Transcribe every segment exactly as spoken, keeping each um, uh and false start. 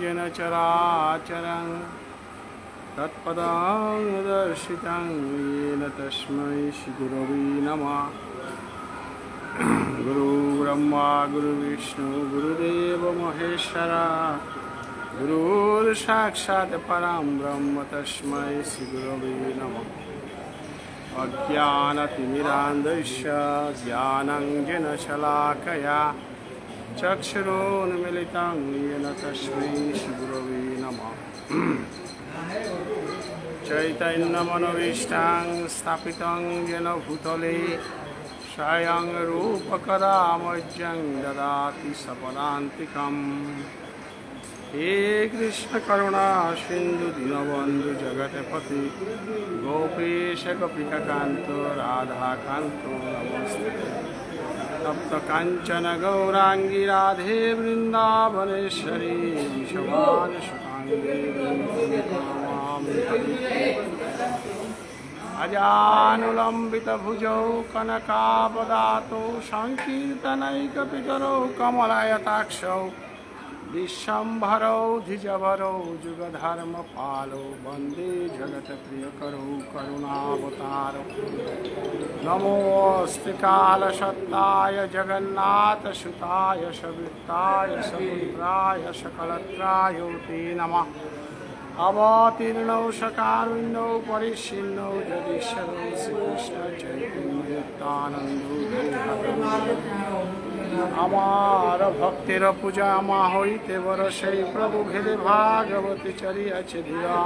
येन चराचरं तत्पदं दर्शितं येन तस्मै श्री गुरवे नमः। गुरु ब्रह्मा गुरु विष्णु गुरुदेव महेश्वर गुरुर्साक्षात् परं ब्रह्म तस्मै श्री गुरवे नमः। अज्ञानतिमिरान्धस्य ज्ञानाञ्जनशलाकया चक्षुरुन्मीलितं येन तस्मै श्री गुरवे नमः। चैतन्यमनोभीष्टं स्थापितं येन भूतले स्वयं रूप कदा मह्यं ददाति स्वपदान्तिकम्। हे कृष्ण करुणा सिंधु दीनबंधु जगतपते गोपेश गोपिकाकांत राधाकांत नमोस्तुते। तप्त कंचन गौरांगी राधे वृंदावनेश्वरी वृषभानुसुतांगी प्रणमामि हरिप्रिये। अजानुलंबित भुजौ कनकावदातौ संकीर्तनैकपितरौ कमलायताक्षौ विश्वम्भरौ द्विजवरौ युगधर्मपालौ वन्दे जगत्प्रियकरौ करुणावतारौ। नमोऽस्ति कालसत्ताय जगन्नाथसुताय सवित्ताय सपुत्राय सकलत्राय ते नमः। अवतीर्णौ सकारुण्यौ परिच्छिन्नौ जगदीश्वरौ श्रीकृष्ण चैतन्य नित्यानन्दौ गौरभक्तौ। আমার ভক্তের পূজা মা হইতে বরসে প্রভু ভেদে ভাগবত চরিয়াছে ধীরা।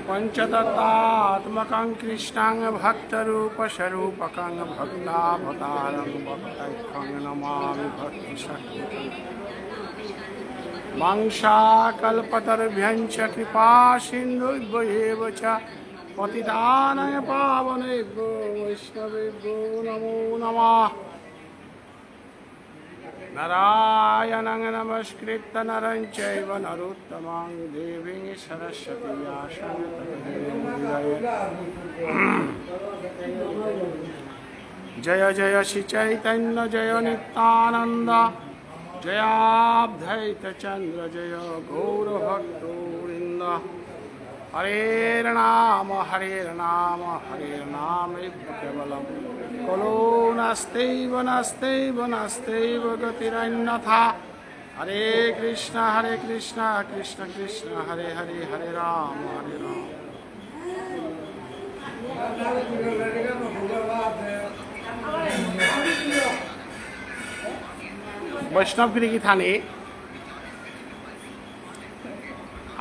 পঞ্চতত্ত্বাত্মকং কৃষ্ণং ভক্তরূপস্বরূপকং ভক্তাবতারং ভক্তাখ্যং নমামি ভক্তশক্তিকং। वाञ्छाकल्पतरुभ्यश्च कृपासिन्धुभ्य एव च पतितानां पावनेभ्यो वैष्णवेभ्यो नमो नमः। नारायणं नमस्कृत्य नरं चैव नरोत्तमं देवीं सरस्वतीं व्यासं ततो जयमुदीरये। जय जय श्री चैतन्य जय नित्यानन्द जयाद्वैत चंद्र जय गौर भक्त वृंद। हरेर्नाम हरेर्नाम हरेर्नामैव केवलम्। कलौ नास्त्येव नास्त्येव नास्त्येव गतिरन्यथा। हरे कृष्ण हरे कृष्ण कृष्ण कृष्ण हरे हरे हरे राम हरे राम। বৈষ্ণব গিরি গিথানি,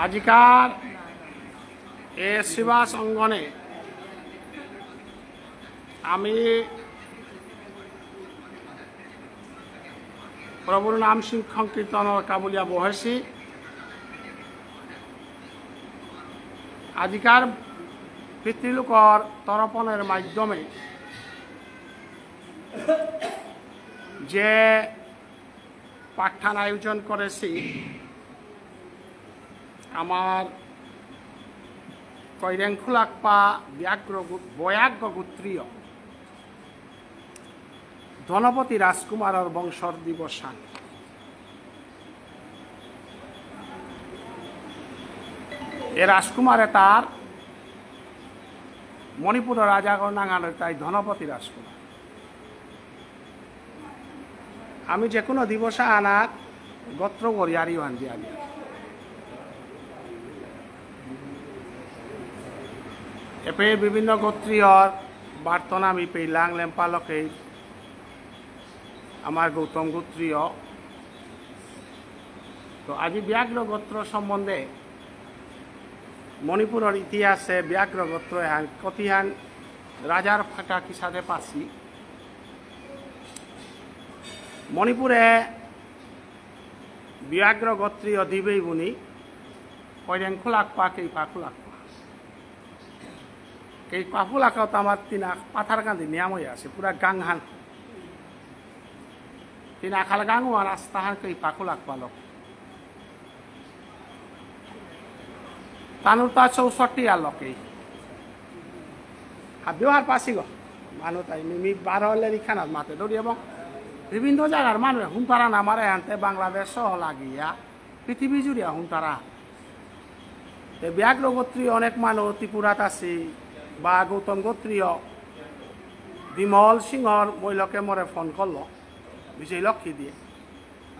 আজিকার এ শ্রীবাস অঙ্গনে আমি প্রভুর নাম সংকীর্তন কাবুলিয়া বহেছি। আজিকার পিতৃলোকর তর্পণের মাধ্যমে যে পাঠহান আয়োজন করেছি, আমার কৈরেংখুলাকপা ব্যাঘ্র গো-, বয়াগ্র গোত্রীয় ধনপতি রাজকুমারর বংশর দিবসহান। এ রাজকুমারে তার মণিপুরর রাজাগর নাঙহান তাই ধনপতি রাজকুমার। আমি যে কোনো দিবস আনাত গোত্র গরিয়ারি হান দিয়া দিয়া। এপে বিভিন্ন গোত্রীয়র বার্তনা আমি পেলাং লেম্পালকে আমার গৌতম গোত্রীয়। তো আজি ব্যাঘ্র গোত্র সম্বন্ধে মণিপুরর ইতিহাসে ব্যাঘ্র গোত্র এহান কতিহান রাজার ফাঁকা কিসাদে পাসি। মণিপুরে ব্যাঘ্র গোত্রীয় দিবেই বুনি কৈরেংখুলাকপা কেইপাখুলাকপা। কেইপাখুলাকত আমার তিনা পাথারকান্দি নিয়ামই আছে, পুরা গাঙহান। তিনা খাল গাঙ আর রাস্তাহান কেইপাখুলাকপালক। তানুতা চৌষট্টি আলোকে। হাবিও হার পাসিগ। মানু তাই মি, মি বারো লেরি খানাত মাতে দৌড়ি এবং বিভিন্ন জাগার মানুষ হুনতারা না মারে আনতে বাংলাদেশ সহ লাগিয়া পৃথিবী জুড়িয়া হুনতারা। তে ব্যাঘ্র গোত্রী অনেক মানুষ ত্রিপুরাত আছে বা গৌতম গোত্রীয় বিমল সিংহর মৈলকে মোরে ফোন করলো বিজয় লক্ষ্মী দিয়ে।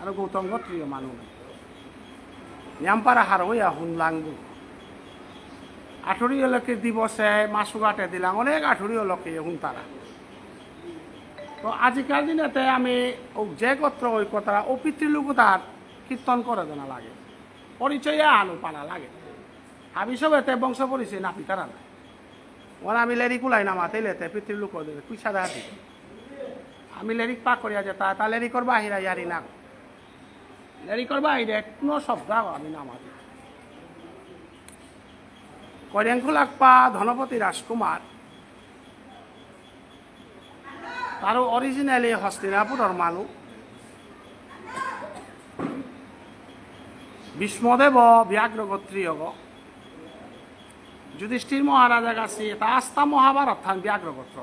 আর গৌতম গোত্রীয় মানুষ নিয়ামপারা হারৌয়া হুনলাঙ্গু। আঠুরিয় লোকে দিবসে মাসুঘাটে দিলাম, অনেক আঠুরিয় লোকে হুনতারা। তো আজিকার দিনেতে আমি ও যে গোত্র ওই কথাটা ও পিতৃলোকতার কীর্তন করে দেনা লাগে, পরিচয় আনো পানা লাগে। হাবি সবেতে বংশ পরিচয় না পিতারা না। ওরা আমি লেরিক উলাই না মাতে লেতে পিতৃলোক ওদের কুইসা দা দিতে। আমি লেরিক পাক করিয়া যেতা, তা লেরিকর বাহিরা ইয়ারি না। লেরিকর বাহিরে কোনো শব্দ আমি না মাতে। করেংকুলাকপা ধনপতি রাজকুমার, তারও অরিজিনালি হস্তিনাপুরর মানু। ভীষ্মদেব ব্যাঘ্র গোত্রীয়গ। যুধিষ্ঠির মহারাজা গাছি এটা আস্তা মহাভারত থান ব্যাঘ্র গোত্র।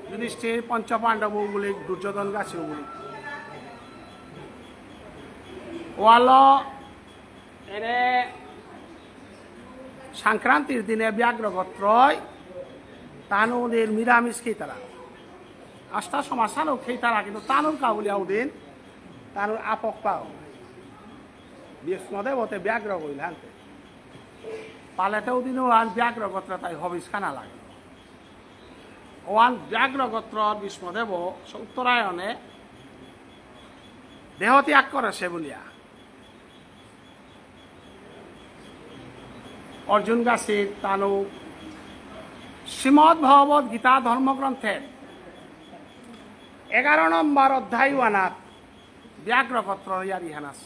যুধিষ্ঠির পঞ্চপাণ্ডব উগুলিক, দুর্যোধন গাছি উগুলিক। ওয়াল এরে সংক্রান্তির দিনে ব্যাঘ্র গোত্রই তানুদের নিরামিষ খেতারা। আস্তা সমাজ সানো খেতারা, কিন্তু তানুর কাবুলিয়া উদিন, তানুর আপক পাও। ভীষ্মদেবতে ব্যাঘ্র কইল হানতে। পালেতে উদিন ওয়ান ব্যাঘ্র গোত্র তাই হবিস খানা লাগে। ওয়ান ব্যাঘ্র গোত্র ভীষ্মদেব উত্তরায়ণে দেহ ত্যাগ করেছে বলিয়া। অর্জুন গাছির তানু শ্রীমদ্ ভগবত গীতা ধর্মগ্রন্থের এগারো নম্বর অধ্যায় ওয়ানাত ব্যাঘ্র গোত্র ইয়ারি হানাস।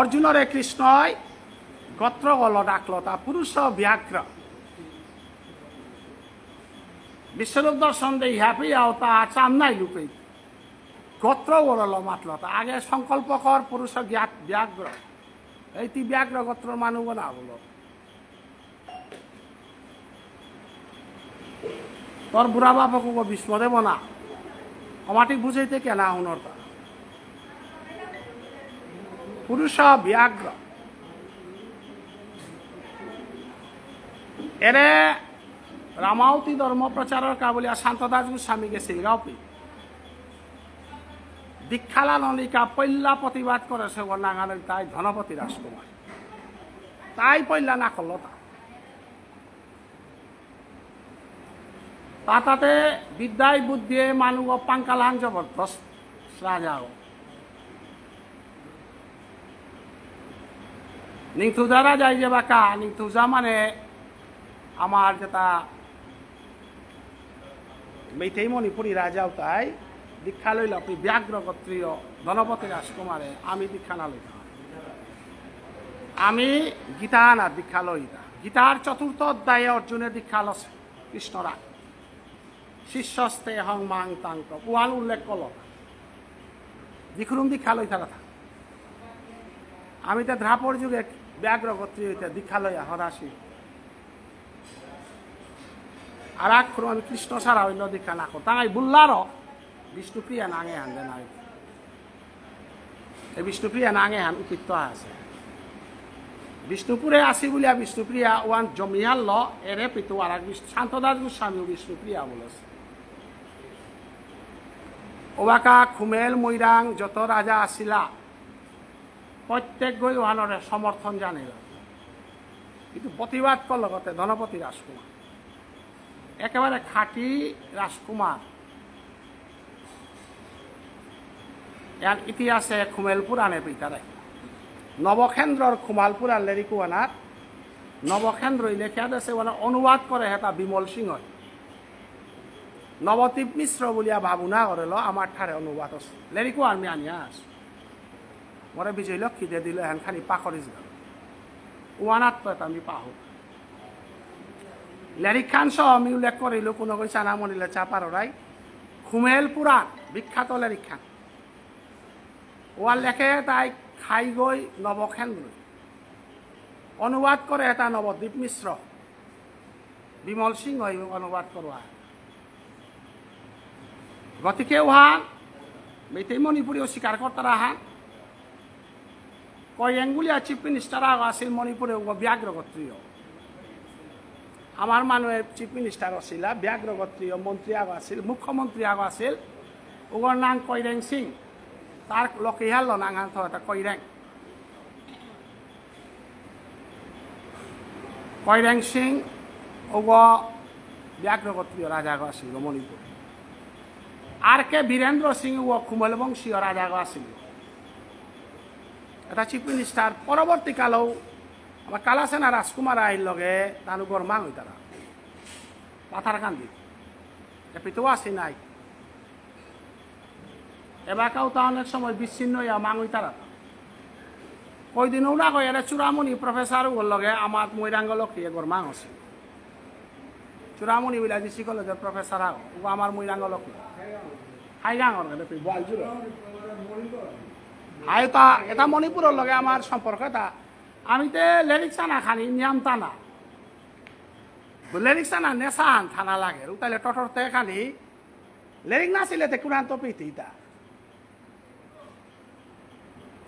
অর্জুনরে কৃষ্ণই গোত্র গল ডাকল তা পুরুষ ব্যাঘ্র। বিশ্বরূপ দর্শন দেই হ্যাপি আও তা চাম নাই লুপেই। গোত্র ওরল মাতলতা। আগে সংকল্প কর পুরুষ জ্ঞাত ব্যাঘ্র। এই তি ব্যাঘ্র গোত্রর মানু না বলো। তোর বুড়া বাপক ভীষ্মদেব না। অমাটিক বুঝাইতে কেনা হুনরতা। পুরুষ ব্যাঘ্র। এরে রামায়তী ধর্ম প্রচারর কাবুলিয়া শান্ত দাস গোস্বামী গেছিল গাঁওপি। দীক্ষালা নলিকা পৈলা প্রতিবাদ করেছে ও নাঙালেন তাই ধনপতি রাজকুমার। তাই পৈলা না করল তা। তাতাতে বিদ্যায় বুদ্ধিয়ে মানু পাঙ্কালহান জবরদস্ত রাজাও। নিংথুজা রাজাই যে বাকা, নিংথুজা মানে আমার যেটা মেইতেই মণিপুরী রাজাও তাই দীক্ষা লইল, আপনি ব্যাঘ্র গোত্রীয় ধনপতি রাজকুমারে আমি দীক্ষা না লইতাম। আমি গীতা না দীক্ষা লইতা। গীতার চতুর্থ অধ্যায়ে অর্জুনে দীক্ষা লসে কৃষ্ণরা। শিষ্যস্তে হং মাং তাং ত। ওয়ান উল্লেখ করল। জিখুরুম দীক্ষা লই থাকা থা। আমি তো দ্রাপর যুগে ব্যাঘ্র গোত্রী হইতে দীক্ষা লইয়া হরাসি। আর আক্ষর আমি কৃষ্ণ ছাড়া অন্য দীক্ষা না করতাম। আমি বুল্লারও বিষ্ণুপ্রিয়া নাঙে আনবে না। এই বিষ্ণুপ্রিয়া নাঙে হান উপিত্ত আছে। বিষ্ণুপুরে আসি বুলিয়া বিষ্ণুপ্রিয়া ওয়ান জমিয়াল ল এরে পিতু আর এক বিষ্ণু-, শান্তদাস গোস্বামী বিষ্ণুপ্রিয়া বলেছে। ওবাকা খুমেল মৈরাং যত রাজা আসিলা, প্রত্যেক গই ওহানরে সমর্থন জানিল। কিন্তু প্রতিবাদ করল গতে ধনপতি রাজকুমার। একেবারে খাঁটি রাজকুমার। এর ইতিহাসে খুমেল পুরাণে পিতারে। নবখেন্দ্রর খুমাল পুরাণ লেরিকু আনার নবখেন্দ্র লেখিয়া দেশে ওনার অনুবাদ করে হেতা বিমল সিংহ। নবদ্বীপ মিশ্র বুলিয়া ভাবনা করেল আমার ঠারে অনুবাদ আছে। লেরিকু আর মি আনিয়া আস। মোরে বিজয় লক্ষ্মী দে দিল, এহান খানি পাখরিস গেল। ওয়ানাত তো আমি পাহু। লেরিক খান সহ আমি উল্লেখ করিল, কোনো কই চানা মনিলে চা পারো রাই। খুমেল পুরাণ, বিখ্যাত লেরিক খান। ওয়ার লেখে তাই খাইগই নবখেন্দ্র। অনুবাদ করে এটা নবদ্বীপ মিশ্র। বিমল সিংহ এই অনুবাদ করোয়া। গতিকে উহান মেইতেই মণিপুরীয় স্বীকার করতারা হান। কইরেং বুলিয়া চিফ মিনিস্টার আগ আছিল মণিপুরে, উগ ব্যাঘ্র গোত্রীয়। আমার মানুয়ে চিফ মিনিস্টার আছিলা, ব্যাঘ্র গোত্রীয় মন্ত্রী আগ আছিল, মুখ্যমন্ত্রী আগ আছিল, উগর নাম কইরেং সিং। তার লকেহারলো নাঙহান থতা কইরেং। কইরেং সিং উগ ব্যাঘ্র গোত্রীয় রাজাগ আছিল মণিপুর। আর কে বীরেন্দ্র সিং উগ খুমেল বংশীয় রাজাগ আছিল। এটা চিফ মিনিস্টার। পরবর্তীকালেও আমার কালাসেনা রাজকুমার আহিল লগে তানু গরমাং হইতারা। পাথারকান্দি। এপিতো আসি নাই। এবাকাও তা অনেক সময় বিচ্ছিন্ন ইয়া মাঙুইতারা। কয়দিন ওরা কয় এরা চূড়ামণি প্রফেসর ওর লগে আমার মৈরাঙ্গ লক্ষ্মী এগর মাং আছে। চূড়ামণি বিলাজিসি কলেজের প্রফেসর আগ, ও আমার মৈরাঙ্গ লক্ষ্মী। হাইগাঙর গেলে তুই বল জুড়ে। হাই তা, এটা মণিপুরর লগে আমার সম্পর্ক এটা। আমি তে লেরিক চানা খানি নিয়াম তানা। লেরিক চানা নেশা আন থানা লাগে। উতাইলে টটর তে খানি লেরিক না ছিলে তে কুরান তো পিতি ইতা।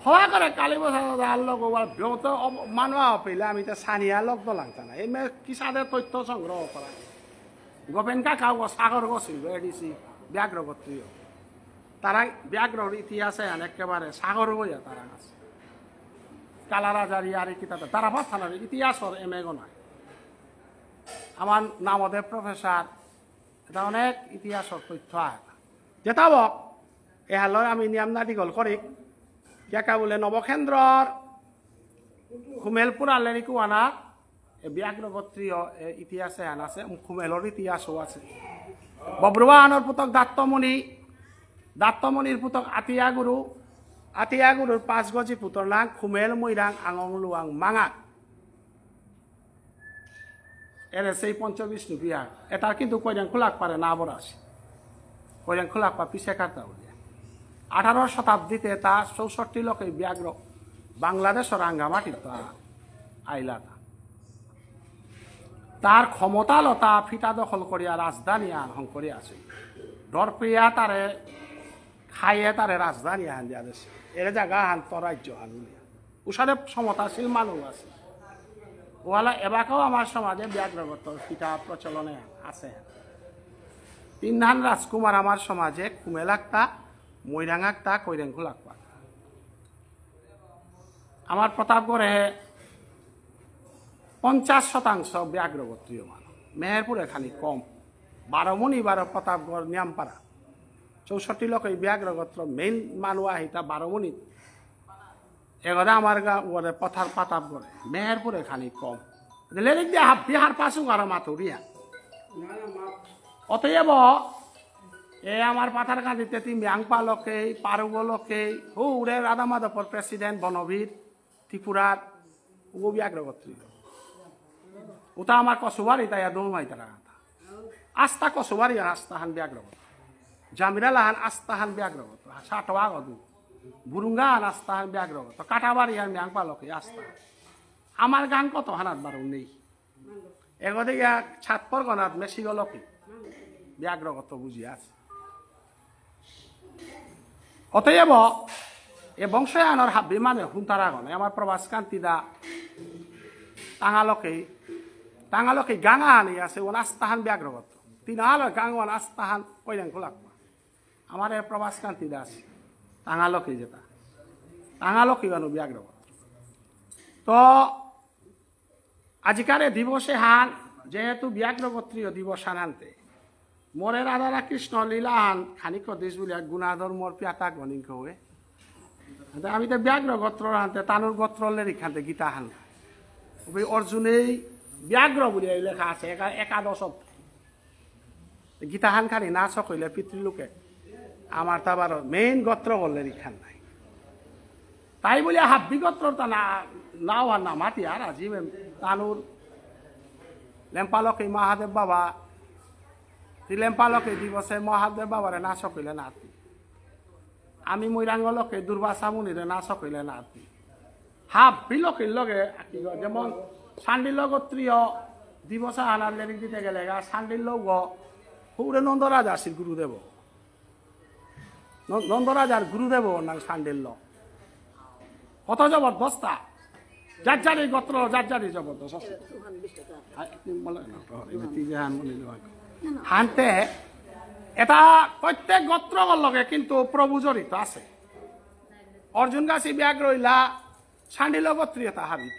হওয়া করে কালী প্রসাদ দাদার লোক ওবার ব্রত অব-, মানুয়া পেলে আমি তো সানিয়া লোক তো লাগতো না। এই মে কি সাদে তথ্য সংগ্রহ করা। গোপেন কাকা ও সাগর গোসিল, এডিসি, ব্যাঘ্র গোত্রীয়। তারা ব্যাঘ্রর ইতিহাসে আন একেবারে সাগর বইয়া তারা আছে। কালারাজারি আর কি তাদের তারা পাঠানোর ইতিহাস ওর এম এগো নয়। আমার নামদেব প্রফেসর, এটা অনেক ইতিহাসর তথ্য আছে। যেটা হোক, এহালর আমি নিয়ম না দীঘল করি। কিয়া বুলে নবকেন্দ্রর খুমেলপুর আলেরিকু আনা, এ ব্যাঘ্র গোত্রীয় এ ইতিহাসে আন আছে, খুমেলর ইতিহাসও আছে। বব্রুবাহনর পুতক দাত্তমণি, দাত্তমণির পুতক আতিয়াগুরু, আতিয়াগুরুর পাঁচ গজি পুতর নাম খুমেল মৈরাং আঙং লুয়াং মাঙা। এরে সেই পঞ্চবিষ্ণু বিহার, এটা কিন্তু কৈরাং খুলাক পারে না বরাস। কৈরাং খুলাক পা পিছে কাটতা উলিয়া। আঠারো শতাব্দীতে তা চৌষট্টি লোকে ব্যাঘ্র বাংলাদেশ রাঙ্গামাটির তা আইলা তা। তার ক্ষমতা লতা ফিতা দখল করিয়া রাজধানী আন হং করিয়া আছে। ডরপিয়া তারে খাইয়ে তারে রাজধানী আন দিয়া দেশে। এরে জায়গা হান তো রাজ্য হান উলিয়া। উসারে ক্ষমতাশীল মানুষ আছে। ওয়ালা এবাকাও আমার সমাজে ব্যাঘ্রগত ফিতা প্রচলনে আছে। তিনহান রাজকুমার আমার সমাজে খুমেলাক্তা, মৈরাঙাক্তা, কৈরেংখুলাক্তা। আমার প্রতাপগড়ে পঞ্চাশ শতাংশ ব্যাঘ্রগোত্রীয় মানুষ। মেহেরপুরে খানি কম। বারোমণি বারো প্রতাপগড় নিয়ামপাড়া। চৌষট্টি লোক এই ব্যাঘ্রগোত্র মেইন মানু আহিতা বারোমণি। এগরে আমার গা ওরে পথার পাতাপ করে, মেহেরপুরে খানি কম। লেরিক দিয়া হাব্বি হার পাসু গারা মাতুরিয়া। অতএব, এ আমার পাথার কান্দিতে তি মিয়াং পালকে, পারুগলকে, হৌরে রাধা মাধবর প্রেসিডেন্ট বনবীর, ত্রিপুরার, ও ব্যাঘ্র গোত্রীয়। ওটা আমার কসুবারি তাই দৌড় মাইতারা। আস্তা কসুবারি আস্তা হান ব্যাঘ্র গোত্র। জামিরালা হান আস্তা হান ব্যাঘ্র গোত্র। সাটওয়া গদু। বুরুঙ্গা হান আস্তা হান ব্যাঘ্র গোত্র। কাটাবারি হান মিয়াং পালকে আস্তা। আমার গান কত হানাত বারো নেই। এগোতে গিয়া ছাতপর গনাত মেসি গলকে। ব্যাঘ্র গোত্র বুঝি আছে। অতএব, এ বংশয়ানর হাব্বি মানে হুন্তারাগণ, আমার প্রভাস কান্তি দা, টাঙালকে, টাঙালকে গাঙা আনি আছে, ওন আস্তাহান ব্যাঘ্রগত। তিন আলো গাঙ ওন আস্তাহান কইলেন খোলাক। আমার এ প্রভাস কান্তি দাস, টাঙালকে যেটা, টাঙালকে গানো ব্যাঘ্রগত। তো আজিকার এ দিবসে হান, যেহেতু ব্যাঘ্র গোত্রীয় দিবস হানান্তে, মোরে রাধা কৃষ্ণ লীলা হান, খানিক দিস বুলিয়া গুণাধর মোর পিয়াতা গণিং কবে। আনতে আমি তো ব্যাঘ্র গোত্র হানতে, তানুর গোত্র লেরিক হানতে গীতা হান। ওই অর্জুনেই ব্যাঘ্র বুলিয়া লেখা আছে, একা-, একাদশ অধ্যায়। গীতা হান খানি না সকইলে পিতৃলোকে। আমার তো আবার মেইন গোত্র বললে রিখান নাই। তাই বলে হাব্বি গোত্র তা না, নাও আর না মাতি আর আজি মেম তানুর লেম্পালকে মহাদেব বাবা, তি লেম্পালকে দিবসে মহাদেব বাবারে না সকইলে নাতি। আমি মৈরাঙ্গ লোকে দুর্বাসা মুনিরে না সকইলে নাতি। হাব্বি লোকে লগে আকি গ-, যেমন শাণ্ডিল্য গোত্রীয় দিবসা হানার লেরিক দিতে গেলে গা শাণ্ডিল্য গ-, হুরে নন্দরাজ আসিল গুরুদেব। ন-, নন্দরাজার গুরুদেব নাং শাণ্ডিল্য। কত জবরদস্ত তা। যার যারই গোত্র, যার যারই জবরদস্ত আছে। হাই, তুমি বলো না, তো, এবার তুই যে হান বলিল হয়। হানতে, এটা প্রত্যেক গোত্রর লগে কিন্তু প্রভু জড়িত আছে। অর্জুন গাছি ব্যাঘ্র ইলা শাণ্ডিল্য গোত্রীয়তা হাবিত।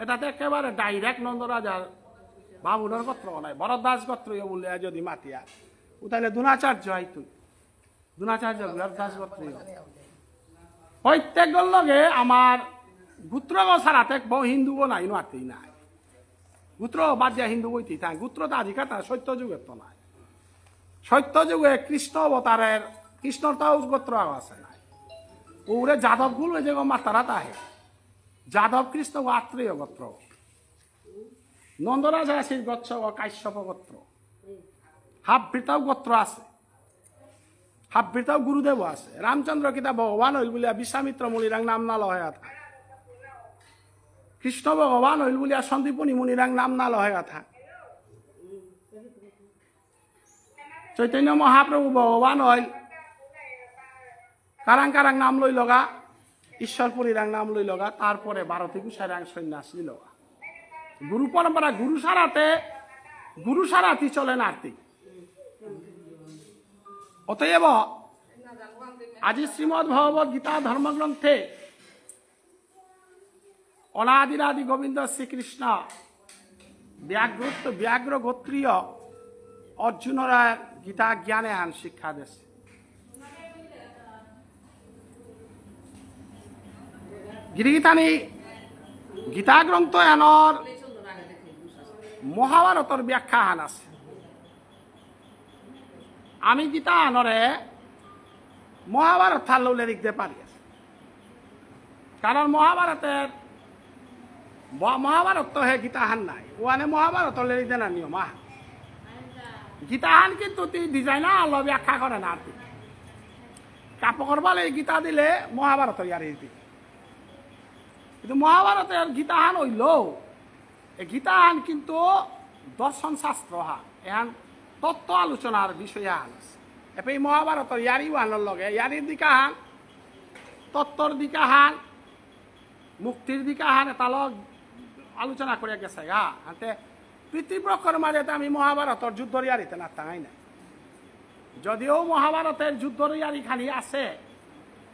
এটাতে একেবারে direct নন্দরাজার বামুনর গোত্র নাই, ভরদ্বাজ গোত্রীয় বলে যদি মাতিয়া, ও তাহলে দ্রোণাচার্য হইতো। দ্রোণাচার্য ভরদ্বাজ গোত্রীয়। প্রত্যেকর লগে আমার গোত্র ছাড়াতে বহু হিন্দুও নাই, নোয়াতেই নাই। গোত্র বাদ দিয়া হিন্দু বইতেই থাকে। গোত্র তো আজিকার তার সত্য যুগের তো নাই। সত্য যুগে কৃষ্ণ অবতারের, কৃষ্ণর তাও গোত্র আগ আছে নাই। ওরে যাদব কুল ওই যে গো মাতারা তাহে। যাদব কৃষ্ণ গো আত্রেয় গোত্র। নন্দরাজা আসির গোত্র ও কাশ্যপ গোত্র। হাব্বিরতাও গোত্র আছে। হাব্বিরতাও গুরুদেব আছে। রামচন্দ্র কিতা ভগবান হইল বুলিয়া বিশ্বামিত্র মুনিরাং নাম না লহে কথা। কৃষ্ণ ভগবান হইল বুলিয়া সন্দীপনী মুনিরাং নাম না লহে কথা। চৈতন্য মহাপ্রভু ভগবান হইল। কারাং কারাং নাম লই লগা, ঈশ্বরপুরীরাং নাম লই লগা, তারপরে ভারতী গোসাইরাং সন্ন্যাস নিল। গুরু পরম্পরা, গুরু সারাতে, গুরু সারাতি চলে নার্তি। অতএব আজি শ্রীমদ্ ভগবত গীতা ধর্মগ্রন্থে অনাদিরাদি গোবিন্দ শ্রীকৃষ্ণ ব্যাঘ্র, ব্যাঘ্র গোত্রীয় অর্জুনরা গীতা জ্ঞানে হান শিক্ষা দেশ। গিরিগিথানি গীতা গ্রন্থ এনর মহাভারতর ব্যাখ্যা হান আছে। আমি গীতা আনরে মহাভারত থাকলেও লেরিক দে পারি আছে। কারণ মহাভারতের ব-, মহাভারত তো হে গীতা হান নাই। ওয়ানে মহাভারত লেরিক দেনা নিয়ম আহ। গীতা হান কিন্তু তুই ডিজাইনার আলো ব্যাখ্যা করে না আর কি। কাপড় বালে গীতা দিলে মহাভারত ইয়ারি দিবি। কিন্তু মহাভারতের গীতা হান হইল, এ গীতা হান কিন্তু দর্শন শাস্ত্র হান, এহান তত্ত্ব আলোচনার বিষয় হান আছে। এপে এই মহাভারতর ইয়ারি ওয়ানোর লগে ইয়ারির দিকা হান, তত্ত্বর দিকা হান, মুক্তির দিকা হান, এতালো আলোচনা করে গেছে গা। হাতে পিতৃপক্ষর মাঝে তো আমি মহাভারতর যুদ্ধর ইয়ারিতে না তাঙাই না। যদিও মহাভারতের যুদ্ধর ইয়ারি খানি আছে,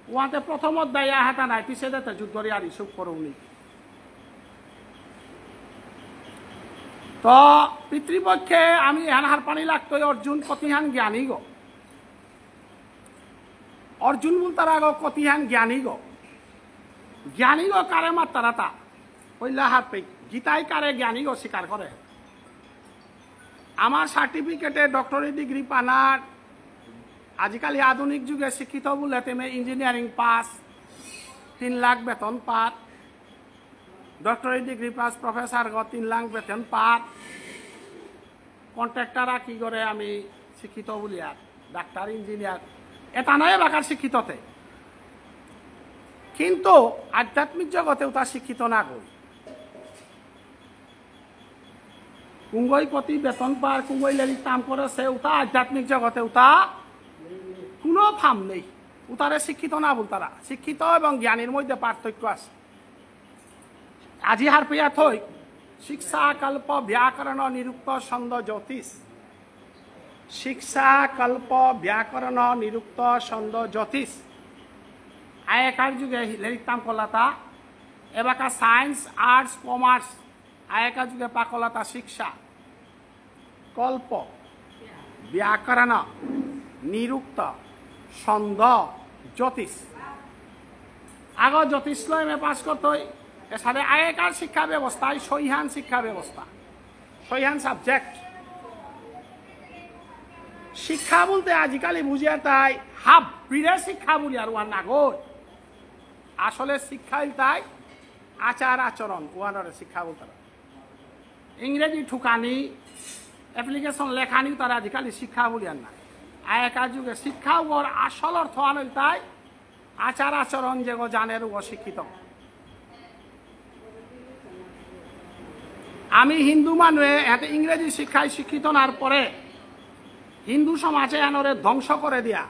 ওয়াতে প্রথম অধ্যায় আহাতা নাই, পিছে দেতে যুদ্ধর ইয়ারি সুখ করুনি। তো পিতৃপক্ষে আমি এহান হারপানি লাগতই অর্জুন কতিহান জ্ঞানী গো। অর্জুন বুলতারা গো কতিহান জ্ঞানী গো। জ্ঞানী গো কারে মাত্তারা তা? পইলা হারপে গীতাই কারে জ্ঞানী গো স্বীকার করে। আমার সার্টিফিকেটে ডক্টরেট ডিগ্রি পানার আজিকালি আধুনিক যুগে শিক্ষিত বলে তেমে ইঞ্জিনিয়ারিং পাস, তিন লাখ বেতন পার, ডক্টরেট ডিগ্রি পাস প্রফেসর গ তিন লাখ বেতন পার, কন্ট্রাক্টর কি করে আমি শিক্ষিত বলিয়ার, ডাক্তার ইঞ্জিনিয়ার, এটা নয় এবাকার শিক্ষিততে। কিন্তু আধ্যাত্মিক জগতে ওটা শিক্ষিত না গই। কুঙ্গই কতি বেতন পার, কুঙ্গই লেলি কাম করে, সে উতা আধ্যাত্মিক জগতে উতা কোনো ফার্ম নেই। উতারে শিক্ষিত না বলতারা। শিক্ষিত এবং জ্ঞানীর মধ্যে পার্থক্য আছে। আজি হারপিয়া থই, শিক্ষা, কল্প, ব্যাকরণ, নিরুক্ত, ছন্দ, জ্যোতিষ। শিক্ষা, কল্প, ব্যাকরণ, নিরুক্ত, ছন্দ, জ্যোতিষ। আয়কার যুগে লেরিক তাম কলাতা, এবাকা সায়েন্স, আর্টস, কমার্স, আয়কা যুগে পাকলাতা শিক্ষা, কল্প, ব্যাকরণ, নিরুক্ত, ছন্দ, জ্যোতিষ। আগ জ্যোতিষ লয় এম এ পাস করতই, এসাদে আগেকার শিক্ষা ব্যবস্থায় সৈহান শিক্ষা ব্যবস্থা, সৈহান সাবজেক্ট। শিক্ষা বলতে আজিকালি বুঝিয়া তাই হাফ পিড়ে শিক্ষা বলি আর ওয়ান নাগর। আসলে শিক্ষা ইলতাই আচার আচরণ, ওয়ানরে শিক্ষা বলতে পারে। ইংরেজি ঠুকানি, অ্যাপ্লিকেশন লেখানি তারা আজিকালি শিক্ষা বলিয়ার না। আগেকার যুগে শিক্ষা ওর আসল অর্থ আন ইলতাই আচার আচরণ যেগো জানের ও শিক্ষিত। আমি হিন্দু মানুয়ে এতে ইংরেজি শিক্ষায় শিক্ষিত নার পরে হিন্দু সমাজে এনরে ধ্বংস করে দিয়া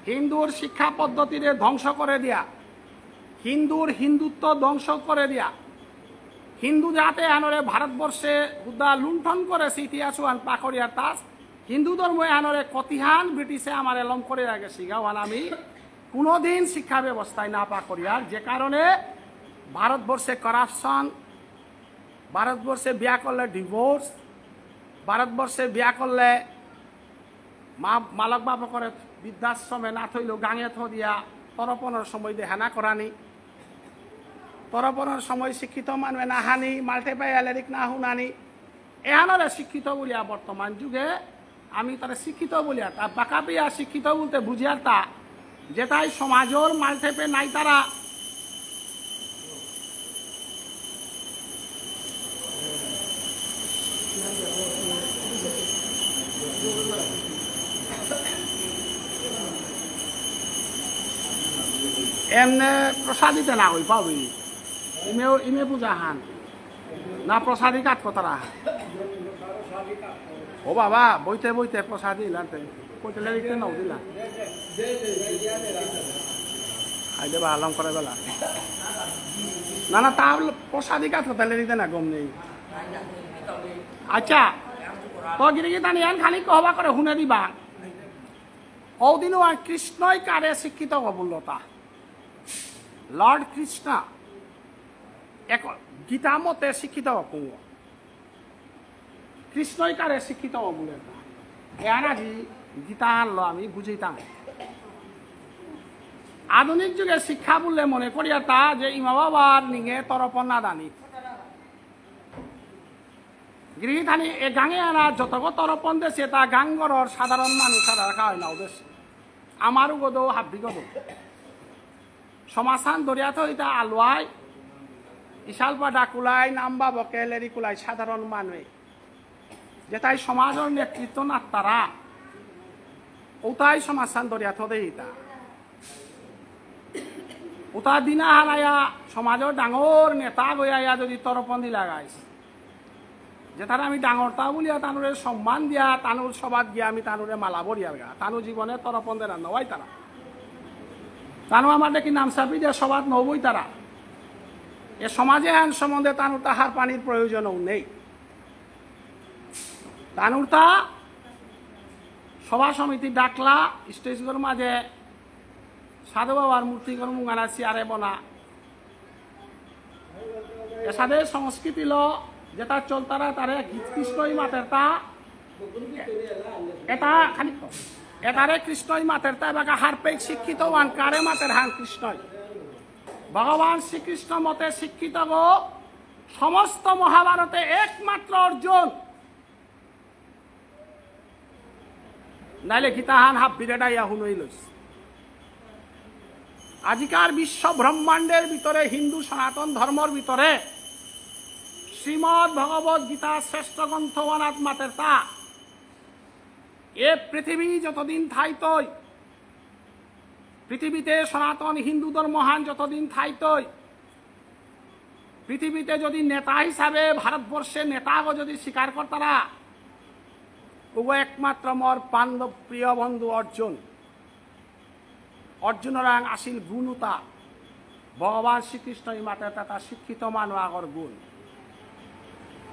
হিন্দুর শিক্ষা পদ্ধতিরে ধ্বংস করে দিয়া, হিন্দুর হিন্দুত্ব ধ্বংস করে দিয়া, হিন্দু জাতে আনরে ভারতবর্ষে হুদা লুণ্ঠন করেসে ইতিহাস ওহান পাকরিয়ার তাস। হিন্দু ধর্ম আনরে কতিহান ব্রিটিশে আমার এলম করে আগে সিগাওয়ান আমি কোনোদিন শিক্ষা ব্যবস্থায় না পাকরিয়ার, যে কারণে ভারতবর্ষে করাপশন, ভারতবর্ষে বিয়া করলে ডিভোর্স, ভারতবর্ষে বিয়া করলে মা মালক বাপকরে বৃদ্ধাশ্রমে না থইলেও গাঙে থ দিয়া তরপণর সময় দেহানা করানি, তরপণর সময় শিক্ষিত মানুয়ে না হানি, মালঠেপে লেরিক না হুনানি, এহানরে শিক্ষিত বুলিয়া বর্তমান যুগে আমি তারা শিক্ষিত বুলিয়া তা বাকাপিয়া শিক্ষিত বলতে বুঝিয়ার তা যেটাই সমাজর মালঠেপে নাই তারা। এমনে প্রসাদিতে না হই পাবি। ইমে ইমে পূজা হান। না প্রসাদী কাত কতারা। ও বাবা, বইতে বইতে প্রসাদী ইলানতে। কইতে লেরিকতে নাও দিলা। আইলে বা আলম করে বেলা। না, না, তা প্রসাদী কাত কতা লেরিকতে না গম নেই। আচ্ছা, তো গিরি গিথানি আন খালি কহবা করে হুনে দিবা। ওদিনও আর কৃষ্ণই কারে শিক্ষিত হবুল্লতা। লর্ড কৃষ্ণ এক গীতা মতে শিক্ষিত হকুঙ্গ। কৃষ্ণই কারে শিক্ষিত বুলে। এহান আজি গীতা আনলো আমি বুঝিতাম। আধুনিক যুগে শিক্ষা বুললে মনে করিয়া তা যে ইমা বাবার নিঙে তরপণ না দানি। গিরি গিথানি এ গাঙে আনা যতগ তরপণ দেসে তা গাঙর সাধারণ মানুষ সাধারণ খাওয়াই না দেসে। আমারও গদো হাব্বি গদো। সমাজহান দরিয়া থইতা আলুয়াই, ইশালপা ডাকুলাই, নাম্বা বকে, লেরিকুলাই সাধারণ মানুষ। যেটাই সমাজর নেতৃত্ব নাত্তারা, ওটাই সমাজহান দরিয়া থদে ইতা। ওটা দিনা হানায়া সমাজর ডাঙর নেতা গইয়া যদি তরপণ দিলা গাইস, যে তারা আমি ডাঙরতা বুলিয়া তানুরে সম্মান দিয়া তানুর সভাত গিয়া আমি তানুরে মালা বরিয়ার গা। তানু জীবনে তরপণ দেনা নয় তারা। তানু আমার দেখি নামসাপি দিয়া সভাত নবই তারা। এ সমাজে আন সম্বন্ধে তানুর তাহার পানির প্রয়োজনও নেই। তানুর তা সভা সমিতি ডাকলা, স্টেজগর মাঝে সাধু বাবার মূর্তিগর মুঙানা চেয়ারে বনা। এসাদে সংস্কৃতি ল যেটা চলতারা তারে কৃষ্ণই মাতেরতা। এটা খালি এটারে কৃষ্ণই মাতেরতা এবাকা হারপেক শিক্ষিত ওয়ান কারে মাতের হান কৃষ্ণই। ভগবান শ্রীকৃষ্ণ মতে শিক্ষিত গো সমস্ত মহাভারতে একমাত্র অর্জুন। নাইলে গীতাহান হাব্বিরে ডাইয়া হুনই লইস। আজিকার বিশ্ব ব্রহ্মাণ্ডের ভিতরে হিন্দু সনাতন ধর্মর ভিতরে শ্রীমদ্ ভগবত গীতা শ্রেষ্ঠ গ্রন্থ ওয়ানাত মাতেরতা। এ পৃথিবী যতদিন থাইতই, পৃথিবীতে সনাতন হিন্দু ধর্মহান যতদিন থাইতই, পৃথিবীতে যদি নেতা হিসাবে ভারতবর্ষে নেতাগো যদি স্বীকার করতারা, ওগো একমাত্র মোর বান্ধব প্রিয় বন্ধু অর্জুন। অর্জুনরাং আসিল গুণতা। ভগবান শ্রীকৃষ্ণ এই মাতে তাতা শিক্ষিত মানু আগর গুণ।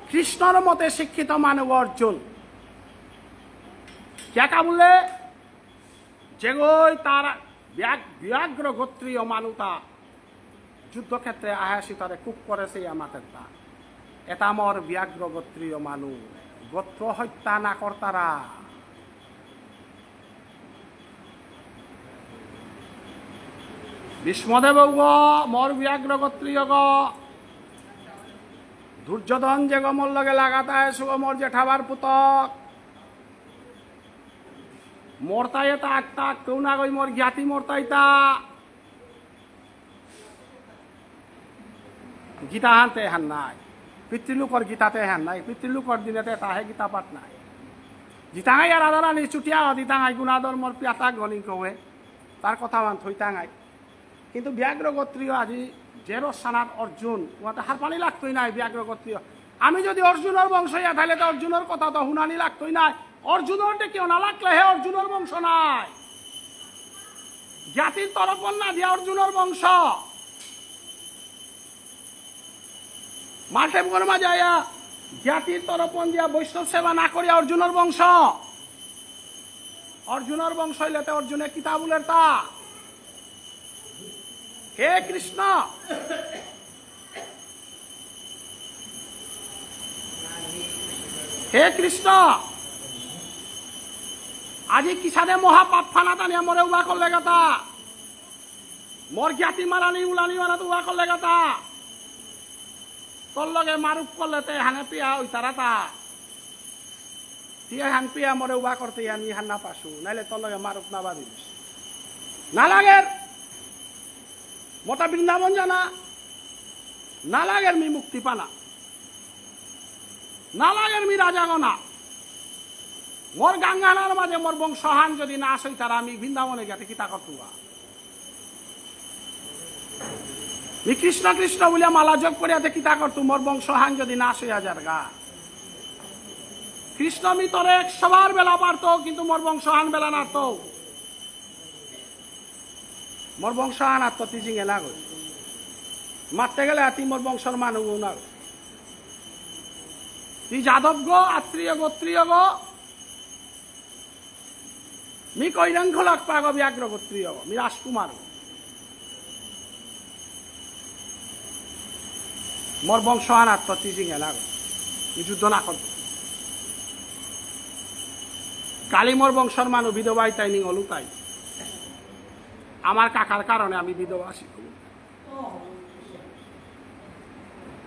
কৃষ্ণর মতে শিক্ষিত মানু অর্জুন। কিয়া কা বুলে? যেগই তার ব্যাগ-, ব্যাঘ্র গোত্রীয় মানুতা যুদ্ধক্ষেত্রে আহাসি তারে কুক করেসে ইয়া মাতেরতা। এটা মোর ব্যাঘ্র গোত্রীয় মানু, গোত্র হত্যা না করতারা। ভীষ্মদেব গো, মোর ব্যাঘ্র গোত্রীয় গো, দুর্যোধন যে গো মোর লগে লাগাতায় সুগো মোর জেঠাবার পুতক। মোর তাই এটা আক্তা কেউ না গই মোর জ্ঞাতি মোর তাইতা। গীতা হানতে হান নাই। পিতৃলোকর গীতাতে হান নাই। পিতৃলোকর দিনেতে তাহে গীতা পাঠ নাই। জিতাঙাই আর আদারানি চুটিয়া দিতাঙাই গুণাধর্মর পিয়াতা গণিং কবে। তার কথা মান থইতাঙাই। কিন্তু ব্যাঘ্র গোত্রীয় আজি জেরো সানাত অর্জুন, ওয়াতে হারপানি লাগতই নাই ব্যাঘ্র গোত্রীয়। আমি যদি অর্জুনর বংশ ইয়া তাহলে তো অর্জুনর কথা তো হুনানি লাগতই নাই। অর্জুনর দেখি অনা লাগলে হে অর্জুনর বংশ নাই। জাতির তর্পণ না দিয়া অর্জুনর বংশ। মালঠেপগর মাঝে আয়া জাতির তর্পণ দিয়া বৈষ্ণব সেবা না করিয়া অর্জুনর বংশ। অর্জুনর বংশ হইলে তে অর্জুনে কিতা বুলের তা? হে কৃষ্ণ, হে কৃষ্ণ, আজি কিসাদে মহাপাপ ফানা টানিয়া মরে উবা করলে গাতা? মোর জ্ঞাতি মারানি উলানি মারাত উবা করলে গাতা? তোর লগে মারুপ করলে তে হানে পিয়া ওই তারা তা। তিয়া হান পিয়া মরে উবা করতে আমি হান না পাসু, নাইলে তোর লগে মারুপ না বাদিস। না লাগের। মোটা বৃন্দাবন জানা। না লাগের মি মুক্তি পানা। না লাগের মি রাজা গনা। মোর গাঙ্গানার মাঝে মোর বংশহান যদি না আসই তারা আমি বৃন্দাবনে গেতে কিতা করতুয়া? মি কৃষ্ণ কৃষ্ণ বুলিয়া মালা জপ করিয়াতে কিতা করতু? মোর বংশহান যদি নাশ হইয়া যার গা। কৃষ্ণ মি তোরে একশো বার বেলা পারতো, কিন্তু মোর বংশহান বেলা নারতো। মোর বংশহান আর তো তিজিং এলা গই। মারতে গেলে আতি মোর বংশর মানু না। তি যাদব গো, আত্রেয় গোত্রীয় গো, মি কৈরাং খোলাক পাগ ব্যাঘ্র গোত্রীয়, মি রাজকুমার। মোর বংশ আনাত তো তিজিং এলা গো। মি যুদ্ধ না করব। কালি মোর বংশর মানু বিধবা ইতাই নিং অলু তাই। আমার কাকার কারণে আমি বিধবা আছি।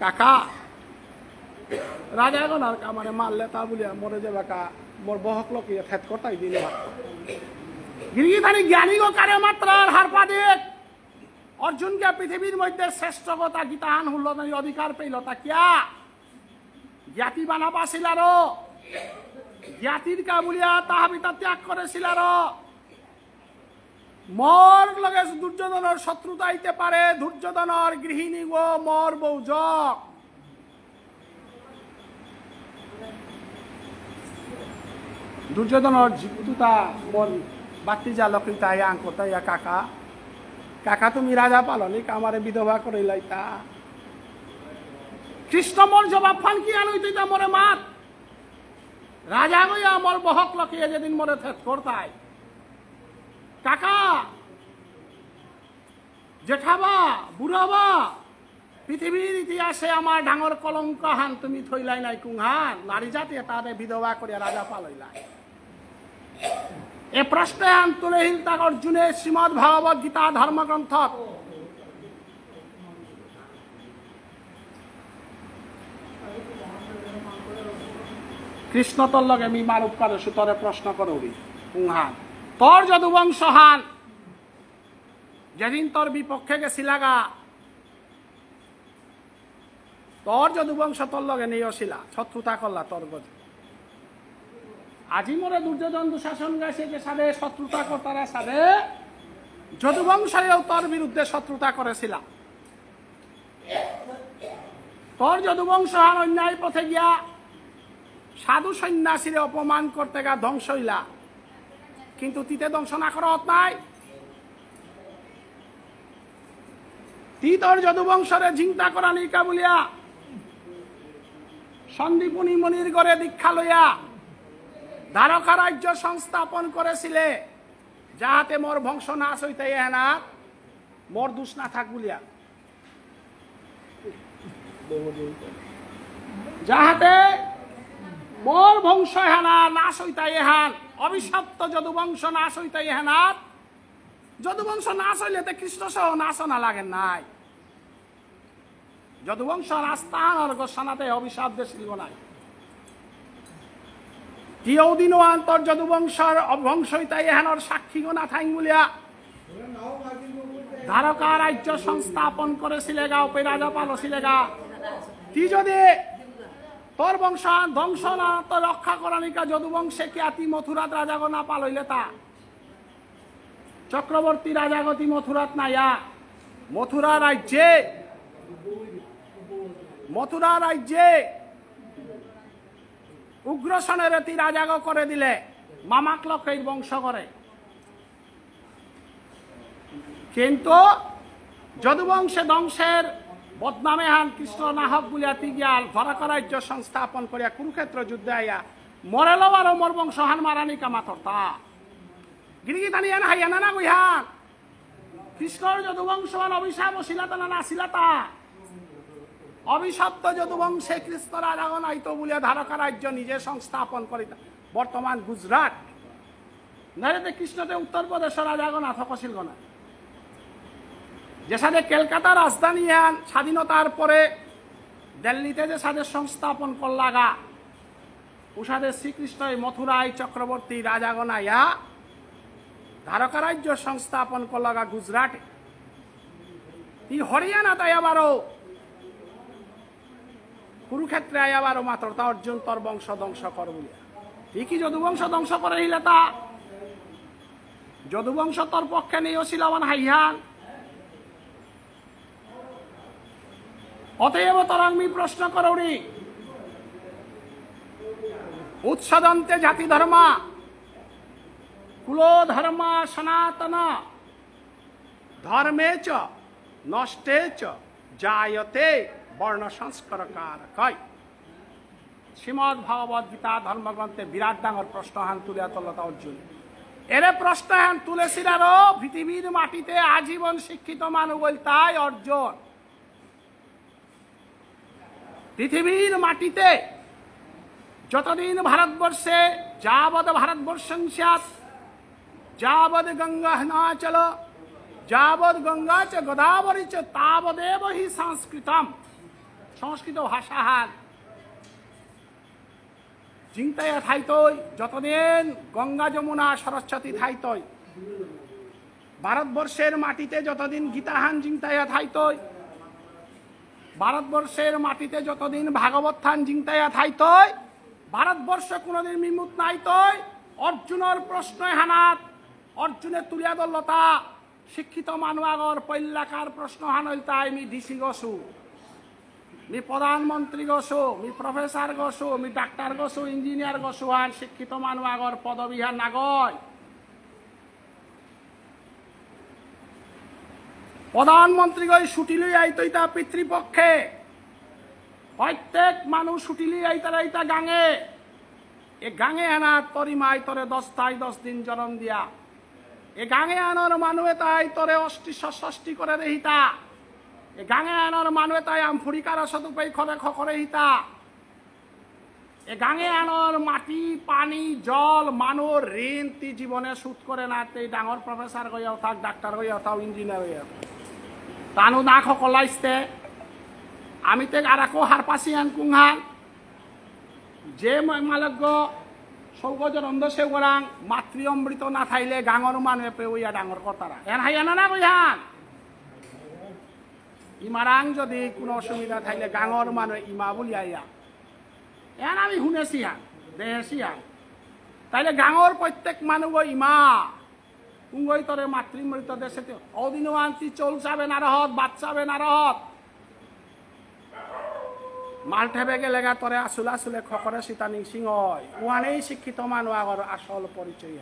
কাকা, রাজা এখন আর আমারে মারলে তা বুলিয়া মরে যাবে কা, মোর বহক লোকে থেত করতাই দিন। গিরিগিথানি জ্ঞানী গো কারে মাত্রার হারপা দিক। অর্জুনকে পৃথিবীর মধ্যে শ্রেষ্ঠ কথা গীতাহান হুল্ল তাই অধিকার পেইল তা কিয়া? জ্ঞাতি বানা পাছিল আরো। জ্ঞাতির কা বুলিয়া তাহাবিতা ত্যাগ করেছিল আরো। মোর লগে দুর্যোধনর শত্রুতা হইতে পারে, দুর্যোধনর গৃহিণী ও মোর বৌজক। দুর্যোধনর জিপুতুতা মোর বাতি যা লক্ষ্মীতা ইয়া আঙ্কতা ইয়া কাকা। কাকা তুমি রাজা পালনিক আমারে বিধবা করে লাইতা। কৃষ্ণ মোর জবাব ফান কি আনইতে তা মোরে মাত। রাজা গইয়া মোর বহক লক্ষ্মী যেদিন মোরে থেত করতাই। কাকা, জেঠাবা, বুড়াবা, পৃথিবীর ইতিহাসে আমার ডাঙর কলঙ্ক হান তুমি থইলাই নাই কুংহান, নারী জাতি এটারে বিধবা করিয়া রাজা পালইলাই। এ প্রশ্ন হান তুলেহিল তাক অর্জুনে শ্রীমদ্ ভাগবত গীতা ধর্মগ্রন্থত। কৃষ্ণ তোর লগে মি মারুপ পারে সুতরে প্রশ্ন করবি। কুংহান। তোর যদুবংশ হান যেদিন তোর বিপক্ষে গেছিলাগা, তোর যদুবংশ তোর লগে নেই অছিলা, শত্রুতা করলা তোর গজে। আজি মোরে দুর্যোধন দুঃশাসন গাছে যে সাদে শত্রুতা করতারা সাদে, যদুবংশীয় তোর বিরুদ্ধে শত্রুতা করেছিলা। তোর যদুবংশ আর অন্যায় পথে গিয়া সাধু সন্ন্যাসীরে অপমান করতে গা ধ্বংস হইলা, কিন্তু তিতে ধ্বংস না করা হত নাই। তি তোর যদুবংশরে জিংতা করানি কা বুলিয়া সন্দীপনী মুনির ঘরে দীক্ষা লইয়া দ্বারকা রাজ্য সংস্থাপন করেছিলে, যাহাতে মোর বংশ নাশ হইতে এহানাত মোর দোষ না থাক বুলিয়া। যাহাতে মোর বংশ এহানা নাশ হইতা এহান, অভিশপ্ত যদুবংশ নাশ হইতা এহানাত। যদুবংশ নাশ হইলে তে কৃষ্ণ সহ নাশ না লাগে নাই। যদুবংশ নাশ তাহানর গোসানাতে অভিশাপ দেছিল নাই। তিয়ৌ দিন আন্তর যদুবংশর অবংশ হইতা এহানর সাক্ষী গো না থাইং বুলিয়া দ্বারকা রাজ্য সংস্থাপন করেছিলেগা, উপে রাজা পালছিলেগা। তি যদি তোর বংশ ধ্বংস না তো রক্ষা করানিকা যদুবংশে কি আতি মথুরাত রাজাগো না পালইলে তা? চক্রবর্তী রাজাগতি মথুরাত নাইয়া, মথুরা রাজ্যে, মথুরা রাজ্যে উগ্রসেনের এতি রাজাগ করে দিলে, মামাক লক্ষ্মীর বংশ করে। কিন্তু যদুবংশে ধ্বংসের বদনামে হান কৃষ্ণ নাহক বুলিয়া তিগিয়াল দ্বারকা রাজ্য সংস্থাপন করিয়া কুরুক্ষেত্র যুদ্ধে আইয়া মরেল বারো মোর বংশ হান মারানিকা মাতরতা। গিরিগিথানি এহান হাইয়ানা না গুইহান? কৃষ্ণর যদুবংশ হান অভিশাপ অসিলাতা না নাসিলাতা? অভিশপ্ত যদুবংশে কৃষ্ণ রাজাগণ আইতো বুলিয়া দ্বারকা রাজ্য নিজে সংস্থাপন করিতা। বর্তমান গুজরাট। নাইলে তে কৃষ্ণতে উত্তর প্রদেশর রাজাগণ আথক ছিল না। যেসাদে কলকাতা রাজধানী হান স্বাধীনতার পরে দিল্লিতে যেসাদে সংস্থাপন করলাগা, উসাদে শ্রীকৃষ্ণই মথুরায় চক্রবর্তী রাজাগণ আয়া দ্বারকা রাজ্য সংস্থাপন করলাগা গুজরাটে। তি হরিয়ানা তাই আবারও কুরুক্ষেত্রে আয়া বারো মাতরতা অর্জুন তোর বংশ ধ্বংস কর বুলিয়া। তি কি যদুবংশ ধ্বংস করে হিলেতা? যদুবংশ তোর পক্ষে নেই অসিলাবান হাইহান। অতএব তরাং মি প্রশ্ন করৌরি। উৎসদন্তে জাতি ধর্মা, কুল ধর্মা সনাতন, ধর্মে চ নষ্টে চ জায়তে বর্ণ সংস্কারকারকই। শ্রীমদ্ ভগবত গীতা ধর্মগ্রন্থে বিরাট ডাঙর প্রশ্ন হান তুলিয়া তলতা অর্জুন। এরে প্রশ্ন হান তুলেসিলারো পৃথিবীর মাটিতে আজীবন শিক্ষিত মানু বলতাই অর্জুন। পৃথিবীর মাটিতে যতদিন ভারতবর্ষে যাবৎ ভারতবর্ষং স্যাৎ, যাবৎ গঙ্গা হিমাচল, যাবৎ গঙ্গা চ গোদাবরী চ, তাবদেব হি সংস্কৃতম। সংস্কৃত ভাষা হান জিংতাইয়া থাইতই, যতদিন গঙ্গা যমুনা সরস্বতী থাইতই। ভারতবর্ষের মাটিতে যতদিন গীতাহান জিংতাইয়া থাইতই, ভারতবর্ষের মাটিতে যতদিন ভাগবতহান জিংতাইয়া থাইতই, ভারতবর্ষ কোনোদিন বিমুখ নাইতই। অর্জুনর প্রশ্ন হানাত অর্জুনে তুলিয়া দলতা শিক্ষিত মানু আগর পৈলাকার প্রশ্ন হান ইলতাই, মি ডিসি গসু, মি প্রধানমন্ত্রী গসু, মি প্রফেসর গসু, মি ডাক্তার গসু, ইঞ্জিনিয়ার গসু হান শিক্ষিত মানু আগর পদবী হান নাগই। প্রধানমন্ত্রী গই ছুটি লই আইতইতা পিতৃপক্ষে। প্রত্যেক মানু ছুটি লই আইতারা ইতা গাঙে। এ গাঙে আনা তরি মাই তরে দশ তাই দশ দিন জরম দিয়া। এ গাঙে আনর মানু এতাই তরে অষ্টি ষষ্ঠী করে দেহিতা। এ গাঙে আনর মানু এতাই আমফুরি কারসত উপেই খরে খকরে হিতা। এ গাঙে আনর মাটি, পানি, জল, মানুর ঋণ তি জীবনে শোধ করে না, তে ডাঙর প্রফেসর গইয়াও থাক, ডাক্তার গইয়াও থাক, ইঞ্জিনিয়ার গইয়াও থাক। তানু না খকলাইস্তে, আমি তে আরাকো হারপাসি আন কুংহান। যে মা-, মালক গ, সৌগ জনন্দ সেগরাং, মাতৃ অমৃত না থাইলে গাঙর মানু এপে ওইয়া ডাঙর করতারা। এন হাইয়ানা না গইহান? ইমারাং যদি কোনো অসুবিধা থাইলে গাঙর মানু ইমা বুলিয়া ইয়া। এন আমি শুনেছি হান, দেখেছি হান। তাইলে গাঙর প্রত্যেক মানু ইমা। কুঙ্গই তরে মাতৃমৃত দেশে তে। অদিন ওয়ান্তি চল চাবে না রহত, বাদ চাবে না রহত। মালঠেবে গেলেগা তরে আসুল আসুলে খকরে সীতা নিংসিং হয়। ওয়ানেই শিক্ষিত মানু আগর আসল পরিচয়।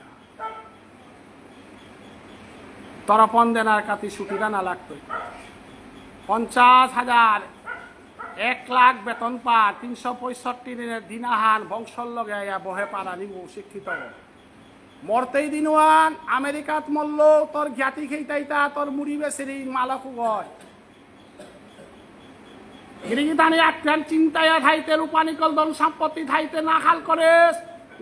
তরপন দেনার কাতি ছুটিটা না লাগতই। পঞ্চাশ হাজার, এক লাখ বেতন পা, তিনশো পঁয়ষট্টি দিনের দিনাহান বংশর লগে আয়া বহে পারানি শিক্ষিত। মরতেই দিনওয়ান আমেরিকাত মরল, তোর জ্ঞাতি খেইতাইতা, তোর মুড়ি বেসিরি মালক গয়। গিরিগিথানি আটকান চিন্তায় থাইতে, রূপা নিকল ধন সম্পত্তি থাইতে না খাল করেস।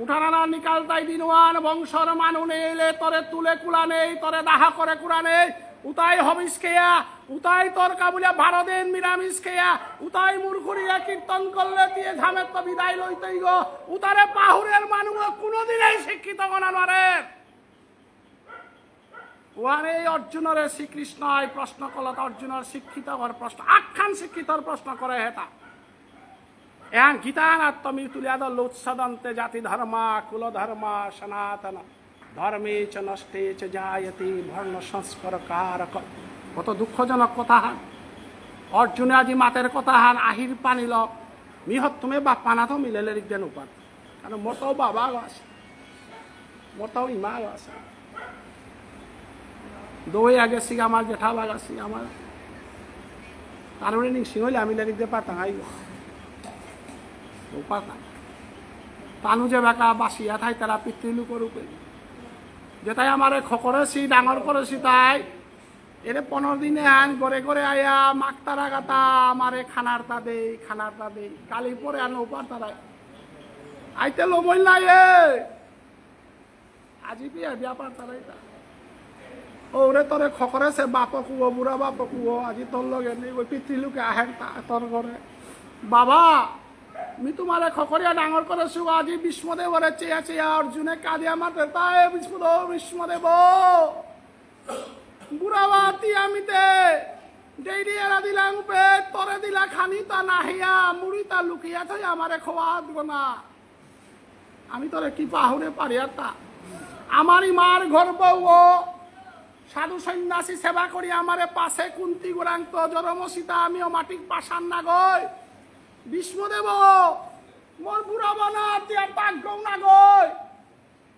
উঠানা না নিকাল তাই দিনওয়ান বংশর মানু নেইলে তোরে তুলে কুলা নেই, তোরে দাহ করে কুলা নেই। উতাই হবিস খেয়া, উতাই তোর কাবুলিয়া বারো দিন নিরামিষ খেয়া, উতাই মুরখুরিয়া কীর্তন করলে দিয়ে ধামের তো বিদায় লইতেই গো। উতারে পাহুরের মানু কোনোদিনই শিক্ষিত গনা নারে। ওয়ানে এই অর্জুনরে শ্রীকৃষ্ণ এই প্রশ্ন করল, তা অর্জুনর শিক্ষিত ঘর প্রশ্ন, আখ্যান শিক্ষিতর প্রশ্ন করে হেতা। এহান গীতাহানাত তুমি তুলিয়া দল উৎসদন্তে জাতি ধর্মা, কুল ধর্মা, সনাতন ধর্মে চ নষ্টে চ জায়তে বর্ণ সংস্কার কারক। কত দুঃখজনক কথা হান। অর্জুনে আজি মাতের কথা হান, আহির পানিল, মিহত তুমি বাপ্পানা তো মিলেলে রিক দেন উপাত। কারণ মোর তাও বাবা আগ আছে, মোর তাও ইমা আগ আছে। দৌড়ে আগে সিগা আমার জেঠা বাগা সিগা আমার। তারপরে নিংসিং হইলে আমি লেরিক দিয়ে পাতাং আইব। ও পাতাং। তানু যে বাকা বাসিয়া থাই তারা পিতৃলোকর উপরে। যেটাই আমারে খকরেছি, ডাঙর করেছি তাই। এরে পনেরো দিনে আন ঘরে ঘরে আয়া মাকতারা গাতা আমারে খানার তা দেই, খানার তা দেই। কালি পরে আন ওপার তারাই। আইতে লমইল নাই এ। আজি বিয়া, বিয়া পারতারাইতা। ওরে তোরে খকরেছে বাপক উও, বুড়া বাপক উও, আজি তোর লগে নেই, ওই পিতৃলোকে আহের তা-, তোর ঘরে। বাবা, মি তোমারে খকরিয়া ডাঙর করেছু, আজি ভীষ্মদেবরে চেয়া চেয়া অর্জুনে কাঁদিয়া মাতে, তাই ভীষ্মদেব, ভীষ্মদেব। বুড়া বাতি আমিতে, ডেইরি এরা দিলাম উপে, তোরে দিলা খানি তা নাহিয়া, মুড়ি তা লুকিয়া থই আমারে খোয়া দিব না। আমি তোরে কি পাহুরে পারিয়ার তা? আমার ইমার গর্ব ও সাধু সন্ন্যাসী সেবা করি আমারে পাশে কুন্তি গুরাং তো জরম সীতা আমিও মাটিক পাশান না গই। ভীষ্মদেব, মোর বুড়া বানা তিয়ার পাকগৌ না গই।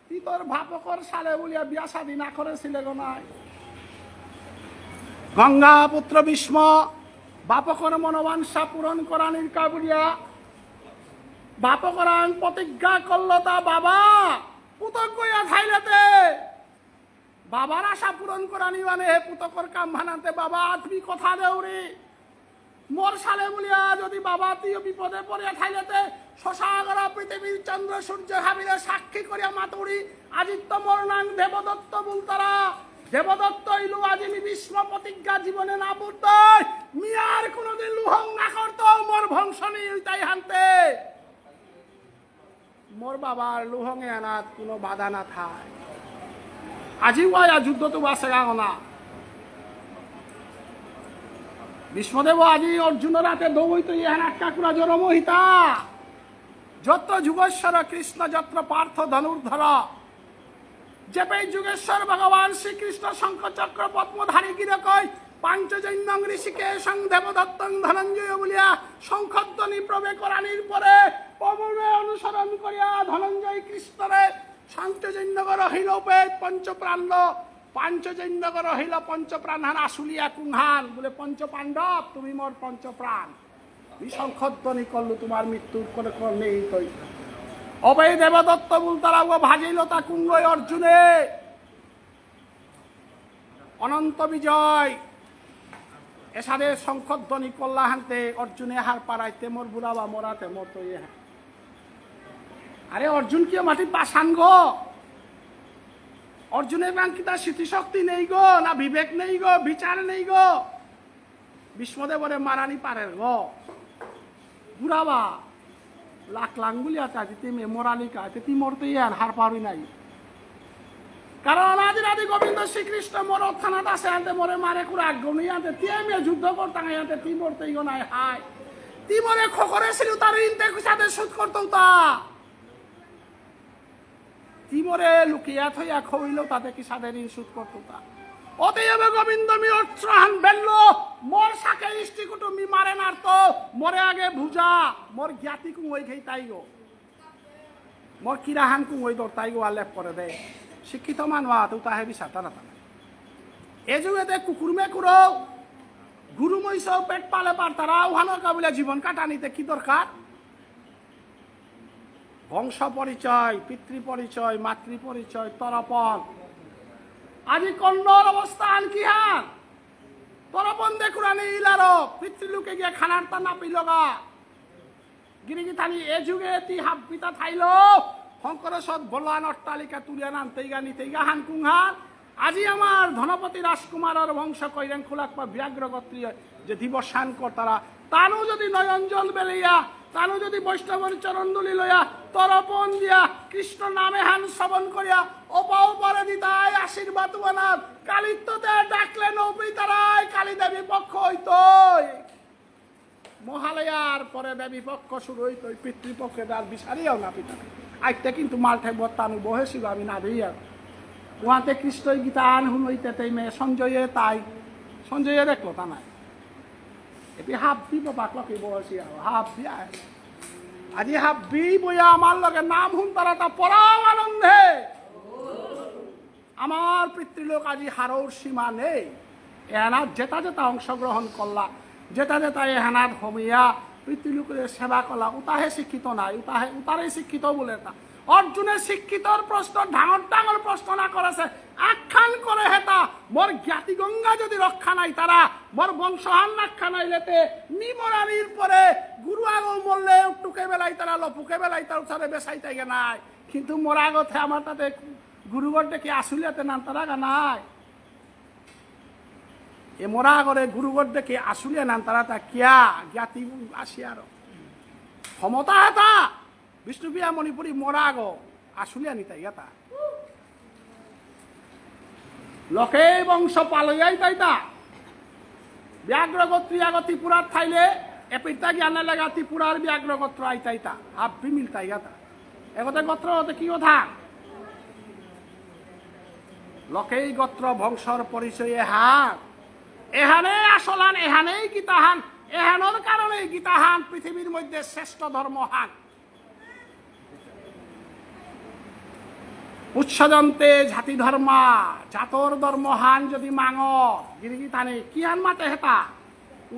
তি তোর বাপকর সালে বুলিয়া বিয়া শাদী না করেছিলে গো নাই। গঙ্গা পুত্র ভীষ্ম, বাপকর মনোবাঞ্ছা পূরণ করানির কা বুলিয়া বাপকরাং প্রতিজ্ঞা করল তা বাবা, পুতক গইয়া থাইলেতে বাবার আশা পূরণ করানি মানে হে পুতকর কাম ভানান্তে বাবা, তুমি কথা দেউরি। মোর সালে বুলিয়া যদি বাবা তুইও বিপদে পড়িয়া থাইলেতে, শশাগরা পৃথিবীর চন্দ্র সূর্য হাবিরে সাক্ষী করিয়া মাতুরি, আজিত মোর নাং দেবদত্ত বুলতারা। দেবদত্ত ইলু আজি মি ভীষ্ম প্রতিজ্ঞা জীবনে না বুলতই, মি আর কোনোদিন লুহং না করতৌ, মোর বংশ নি ইতাই হানতে। মোর বাবার লুহঙে আনাত কোনো বাধা না থায়। আজি ওয়া যুদ্ধ তো বাসে গাঙ না। ভীষ্মদেব আজি অর্জুনর হাতে দৌই তো ইহান আটকা কুড়া জরম হিতা। যত্র যোগেশ্বর কৃষ্ণ যত্র পার্থ ধনুর্ধর। যেপেই যোগেশ্বর ভগবান শ্রীকৃষ্ণ শঙ্খচক্র পদ্মধারী গিরকই পাঞ্চজন্যং ঋষিকেশং দেবদত্তং ধনঞ্জয় বুলিয়া শঙ্খধ্বনি প্রবে করানির পরে পবনে অনুসরণ করিয়া ধনঞ্জয় কৃষ্ণরে পাঞ্চজন্যগ রহিল উপে পঞ্চপ্রাণ। পাঞ্চজন্যগ রহিল পঞ্চপ্রাণ হান আসুলিয়া কুংহান বুলে পঞ্চপাণ্ডব তুমি মোর পঞ্চপ্রাণ। মি শঙ্খধ্বনি করলু তোমার মৃত্যুর কোনো কর নেই তৈ। অবে দেবদত্ত বুলতারা ও ভাজিল তা কুঙ্গই অর্জুনে। অনন্ত বিজয়। এসাদে শঙ্খধ্বনি করলা হানতে অর্জুনে হার পারাইতে মোর বুড়া বা মোরাতে মোর তো ইয়ে। আরে অর্জুন কি মাটি পাষাণ গো? অর্জুনের বাং কিতা স্মৃতিশক্তি নেই গো, না বিবেক নেই গো, বিচার নেই গো? ভীষ্মদেবরে মারানি পারের গো। বুড়াবা, লাখ লাং বুলিয়া তা যদি মে মরালিকা, তে তি মরতে ইয়ান হার পারি নাই। কারণ আদি আদি গোবিন্দ শ্রীকৃষ্ণ মর থানাত আছে আনতে মরে মারে কুড়া আগ্রহ নেই আনতে তি আমি যুদ্ধ করতাম আনতে তি মরতে ইগো নাই হাই। তি মরে খকরে ছিল তার ইনতে কিসাদে শোধ করতো তা। তি মরে লুকিয়া থইয়া খইল তাতে কিসাদে ঋণ শোধ করতো তা। অতএব গোবিন্দ মি অস্ত্রহান বেললো, মোর সাকে ইষ্টি কুটুম্বি মারে নারতো, মরে আগে ভুজা, মোর জ্ঞাতি কুঙই খেই তাইগো। মোর কিরাহান কুঙই দর তাইগো আর লেপ করে দে। শিক্ষিত মানুয়া তো তাহে বিচারতা না তানা। এ যুগেতে কুকুর মেকুরও, গুরু মহিষও পেট পালে পারতারা, উহানো কাবুলে জীবন কাটানিতে কি দরকার? বংশ পরিচয়, পিতৃ পরিচয়, মাতৃ পরিচয়, তর্পণ। আজি কন্যার অবস্থান কি হান? তর্পণ দেখুরানি ইলারো, পিতৃলোকে গিয়া খানার তা না পিলগা। গিরিগিথানি এ যুগে তি হাব্বিতা থাইল, শঙ্কর সৎ বলান অট্টালিকা তুলিয়া নান তেইগা নি তেইগা হান কুংহান। আজি আমার ধনপতি রাজকুমারর বংশ কৈরাং খুলাকপা ব্যাঘ্র গোত্রীয় যে দিবসান করতারা, তানু যদি নয়ন জল বেলিয়া, তানু যদি বৈষ্ণবর চরণ ধুলি লইয়া, তর্পণ দিয়া, কৃষ্ণ নামে হান শ্রবণ করিয়া, ওপা ওপারে দিতাই আশীর্বাদ বানার, কালিত্বতে ডাকলে নৌপি তারাই কালী দেবী পক্ষ হইতই। মহালয়ার পরে দেবী পক্ষ শুরু হইতই, পিতৃপক্ষে তার বিচারিয়াও না পিতা। আইতে কিন্তু মালঠে বত্তানু বহেছিল আমি না দিই আর। ওয়াতে কৃষ্ণই গীতা আন হুনইতে তেই মে সঞ্জয়ে তাই। সঞ্জয়ে দেখলো তা নাই। এটি হাব্বি বাবা ক্লকে বহেছি আর হাব্বি আয়। আজি হাব্বি বইয়া আমার লগে নাম হুন তারা তা পরাম আনন্দে। আমার পিতৃলোক আজি হারৌর সীমা নেই। এহানাত যেতা যেতা অংশগ্রহণ করলা, যেতা যেতা এহানাত হমিয়া পিতৃলোকের সেবা করলা, উতাহে শিক্ষিত নাই, উতাহে, উতারে শিক্ষিত বুলে তা। অর্জুনে শিক্ষিতর প্রশ্ন, ডাঙর ডাঙর প্রশ্ন না করেসে, আখ্যান করে হেতা, মোর জ্ঞাতি গঙ্গা যদি রক্ষা নাই তারা, মোর বংশহান রক্ষা নাই লেতে, মি মরানির পরে গুরু আগো মরলে উটুকে বেলাই তারা, লপুকে বেলাই তারা, উতারে বেসাইতাইগা নাই। কিন্তু মোর আগতে আমার তাতে গুরুগর দেখি আসুলিয়াতে নান্তারাগা নাই। এ মোর আগরে গুরুগর দেখি আসুলিয়া নান্তারাতা কিয়া জ্ঞাতি আসি আরো। ক্ষমতা হেতা বিষ্ণুপ্রিয়া মণিপুরী মোর আগ আসুলিয়া নিতাইগাতা। লোকেই বংশ পালয়াইতাইতা। ব্যাঘ্র গোত্রী আগ ত্রিপুরার থাইলে এপিতা জ্ঞানে লেগা ত্রিপুরার ব্যাঘ্র গোত্র আইতাইতা। হাব্বি মিলতাইগাতা। এগতে গোত্র হতে কি কথা? লোকেই গোত্র বংশর পরিচয় এহান। এহানে আসলহান, এহানেই গীতাহান, এহানর কারণেই গীতাহান পৃথিবীর মধ্যে শ্রেষ্ঠ ধর্মহান। উৎসজন্তে জাতি ধর্মা, জাতর ধর্মহান যদি মাঙ, গিরিগিথানি কিহান মাতে হেতা?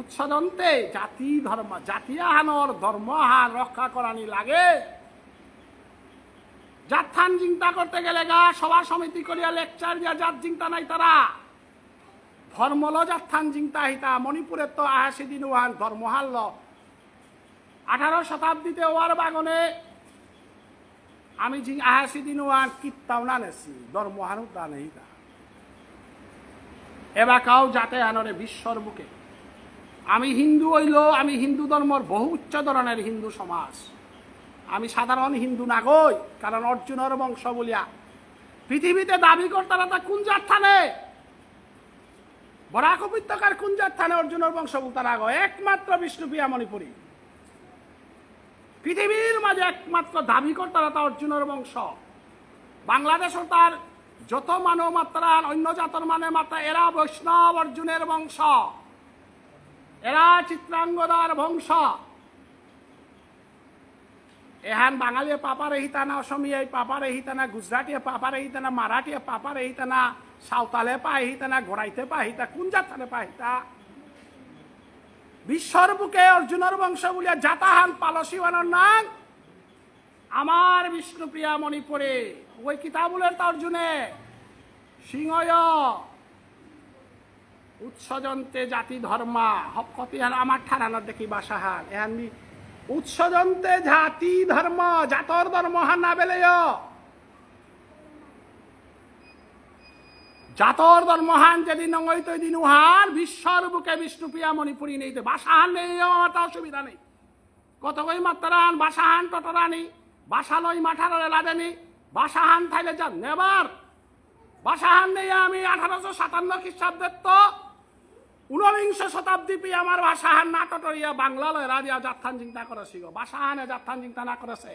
উৎসজন্তে জাতি ধর্মা, জাতি আহানর ধর্মহান রক্ষা করানি লাগে। জাতহান জিংতা করতে গেলেগা সভা সমিতি করিয়া লেকচার দিয়া জাত জিংতা নাই তারা। ধর্মল জাতহান জিংতা হিতা। মণিপুরেত্ত আহেসি দিনুহান ধর্মহানল। আঠারো শতাব্দীতে ওয়ার বাগনে আমি জিং আহেসি দিনুহান কিত্তাও না নেসি, ধর্মহানও তা নেই তা। এবাকাও জাতে আনরে বিশ্বর বুকে। আমি হিন্দু হইল, আমি হিন্দু ধর্মর বহু উচ্চ ধরনের হিন্দু সমাজ। আমি সাধারণ হিন্দু নাগই, কারণ অর্জুনর বংশ বলিয়া পৃথিবীতে দাবি করতারা তা কোন জাত থানে? বরাক উপত্যকার কোন জাত থানে অর্জুনর বংশ বুলতারা গো? একমাত্র বিষ্ণুপ্রিয়া মণিপুরী। পৃথিবীর মাঝে একমাত্র দাবি করতারা তা অর্জুনর বংশ। বাংলাদেশও তার যত মানব মাত্রা, অন্য জাতর মানে মাত্রা, এরা বৈষ্ণব অর্জুনের বংশ, এরা চিত্রাঙ্গদার বংশ। এহান বাঙালিয়ে পাপারে হিতানা, অসমীয়াই পাপারে হিতানা, গুজরাটিয়ে পাপারে হিতানা, মারাঠিয়ে পাপারে হিতানা, সাঁওতালে পাহিতানা, গোড়াইতে পাহিতা, কোন জাতরে পাহিতা? বিশ্বর বুকে অর্জুনর বংশ বুলিয়া জাতাহান পালসিওয়ানর নাম আমার বিষ্ণুপ্রিয়া মণিপুরী। ওই কিতা বুলের তা অর্জুনে? সিংহয় উৎসজন্তে জাতি ধর্মা। হক কতি হান আমার ঠারানোর দেখি ভাষাহান। এহান মি উৎসজন্তে জাতি ধর্ম, জাতর ধর্মহান না বেলেয়। জাতর ধর্মহান যদি নঙই তৈ দিনুহান, বিশ্বর বুকে বিষ্ণুপ্রিয়া মণিপুরী নেই, তে ভাষাহান নেই, আমার তা অসুবিধা নেই। কতগই মাত্রান, ভাষাহান টটরানি, ভাষা লই মাঠাররে লাদেনি, ভাষাহান থাইলে যা নেবার। ভাষাহান নেই আমি আঠারোশো সাতান্ন খ্রিস্টাব্দে তো ঊনবিংশ শতাব্দী পি আমার ভাষাহান না টটরিয়া বাংলা লয় রাজিয়া জাতহান চিন্তা করেসি গো। ভাষাহানে জাতহান চিন্তা না করেসে।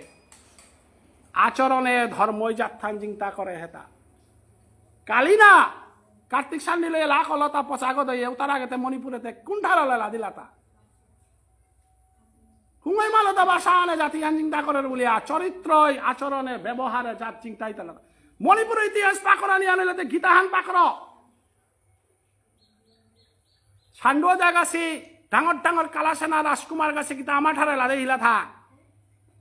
আচরণে ধর্মই জাতহান চিন্তা করে হেতা। কালি না, কার্তিক সান্ডি লই এলা কলতা পচাগো দইয়ে উতার আগেতে মণিপুরেতে কুণ্ঠারা লেলা দিলাতা। হুমাই মালতা ভাষাহানে জাতিহান চিন্তা করের বুলিয়া চরিত্রই, আচরণে, ব্যবহারে জাত চিন্তাই তালা। মণিপুর ইতিহাস পাকরানি আনিলেতে গীতাহান পাকর। সান্ডুয়া জাগাসি ডাঙর ডাঙর কালাসেনা রাজকুমার গাছি কিতা আমার ঠারে লাদে হিলা থাক।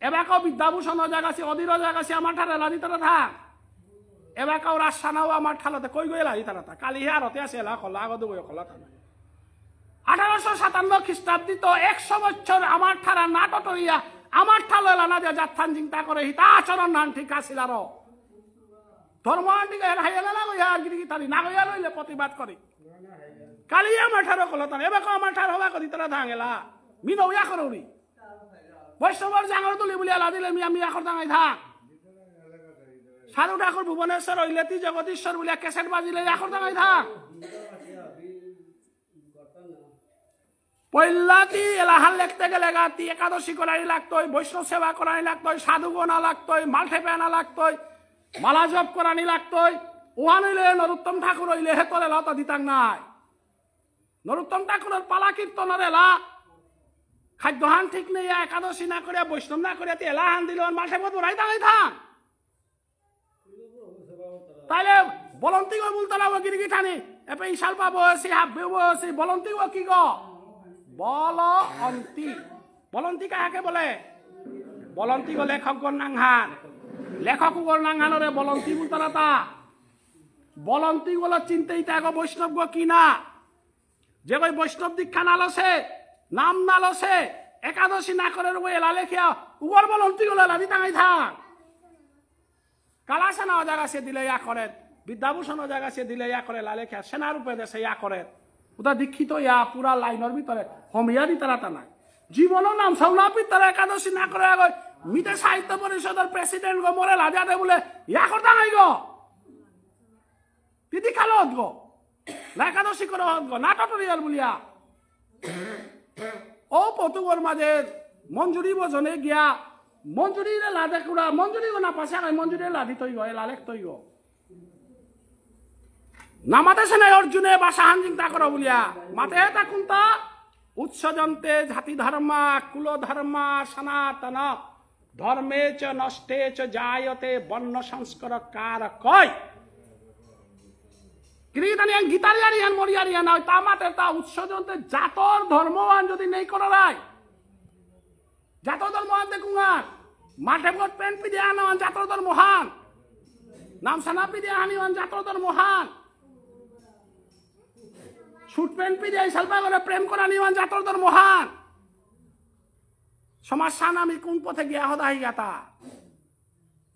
এবাকাও বিদ্যাভূষণ জাগাসি, অধীর জাগাসি আমার ঠারে লাদি তারা থাক। এবাকাও রাজসানাও আমার ঠালতে কই গই লাদি তারা থাক। কালি হে আরতে আসে এলা কলা, আগো দুগো কলা থানা। আঠারোশো সাতান্ন খ্রিস্টাব্দী তো একশো বছর আমার ঠারা না টটরিয়া আমার ঠালো এলা না দিয়া জাতহান চিন্তা করে হিতা আচরণ নান ঠিক আছিল আরো। ধর্ম আন ঠিক এলা হাইয়া না গইয়া গিরি গিথানি না গইয়া রইলে প্রতিবাদ করে। কালি আমার ঠারো কলতান, এবাকা আমার ঠার হবা করি তারা ধাঙেলা। মি নৌয়া করৌরি। বৈষ্ণবর জাঙর তুলি বুলিয়া লাদিলে মিয়া মিয়া কর দাঙাই থাক। সাধু ঠাকুর ভুবনেশ্বর হইলে তি জগদীশ্বর বুলিয়া ক্যাসেট বাজিলে ইয়া কর দাঙাই থাক। পইলাতি এলাহান লেখতে গেলে গাতি একাদশী করানি লাগতই, বৈষ্ণব সেবা করানি লাগতই, সাধু গনা লাগতই, মালঠেপে আনা লাগতই, মালা জপ করানি লাগতই। ওহান হইলে নরোত্তম ঠাকুর হইলে হে তোর এলাতা দিতাং নাই। নরোত্তম ঠাকুরের পালা কীর্তনের এলা, খাদ্যহান ঠিক নেই, একাদশী না করে, বৈষ্ণব না করে, তে এলাহান দিল, মালঠেপত বড়াই দাঙাই থাং। তাহলে বলন্তি গো বুলতারা ও গিরি গিথানি। এপে ইশালপা বয়সী, হাব্বে বয়সী, বলন্তি গো কি গো? বলন্তি। বলন্তি কাহাকে বলে? বলন্তি গো লেখক গো নাঙহান। লেখক গো নাঙহানরে বলন্তি বুলতারা তা। বলন্তি গো চিনতে ইতা গো বৈষ্ণব গো কি না? যে কই বৈষ্ণব দীক্ষা না লসে, নাম না লসে, একাদশী না করে রুগো এলা লেখিয়া, উগর বলন্তি গো লাদি টাঙাই থাক। কালাসেনা অজাগাছে দিলে ইয়া করে, বিদ্যাভূষণ অজাগাছে দিলে ইয়া করে, লালে খেয়া সেনারূপে দেশে ইয়া করে। উতা দীক্ষিত ইয়া পুরা লাইনর ভিতরে হমিয়া দি তারা তা নাই। জীবনও নাম সাউনা পিতারা একাদশী না করে আগই, মিতে সাহিত্য পরিষদর প্রেসিডেন্ট গো মরে লাজা দে বলে ইয়া করতা নাই গো। দিদি খালো হত গো। না একাদশী করে হত গো, না টিউটোরিয়াল বলিয়া। ও পতুগর মাঝে মঞ্জুরি ভজনে গিয়া, মঞ্জুরি রে লাদে কুড়া, মঞ্জুরি গো না পাশে আগাই, মঞ্জুরি রে লাদি তৈগ, এ লালেক তৈগ। না মাতেসে নাই অর্জুনে বাসাহান চিন্তা করো বলিয়া। মাতে তা কুন্তা? উৎসজন্তে জাতি ধর্মা, কুল ধর্মা, সনাতন। ধর্মে চ নষ্টে চ জায়তে বর্ণ সংস্কার কারকই। গিরি গিথানি, এহান গীতার ইয়ারি, এহান মোর ইয়ারি, এহান নয়। তা মাতে তা উৎসজন্তে জাতর ধর্মহান যদি নেই করারাই। জাতর ধর্মহান দেখুন আর। মাঠে বট প্যান্ট পিদে আনা হান জাতর ধর্মহান। নামসানা পিদে আনি হান জাতর ধর্মহান। স্যুট প্যান্ট পিদে ইশালপা করে প্রেম করানি হান জাতর ধর্মহান। সমাজ সান আমি কোন পথে গিয়া হদা হইগাতা?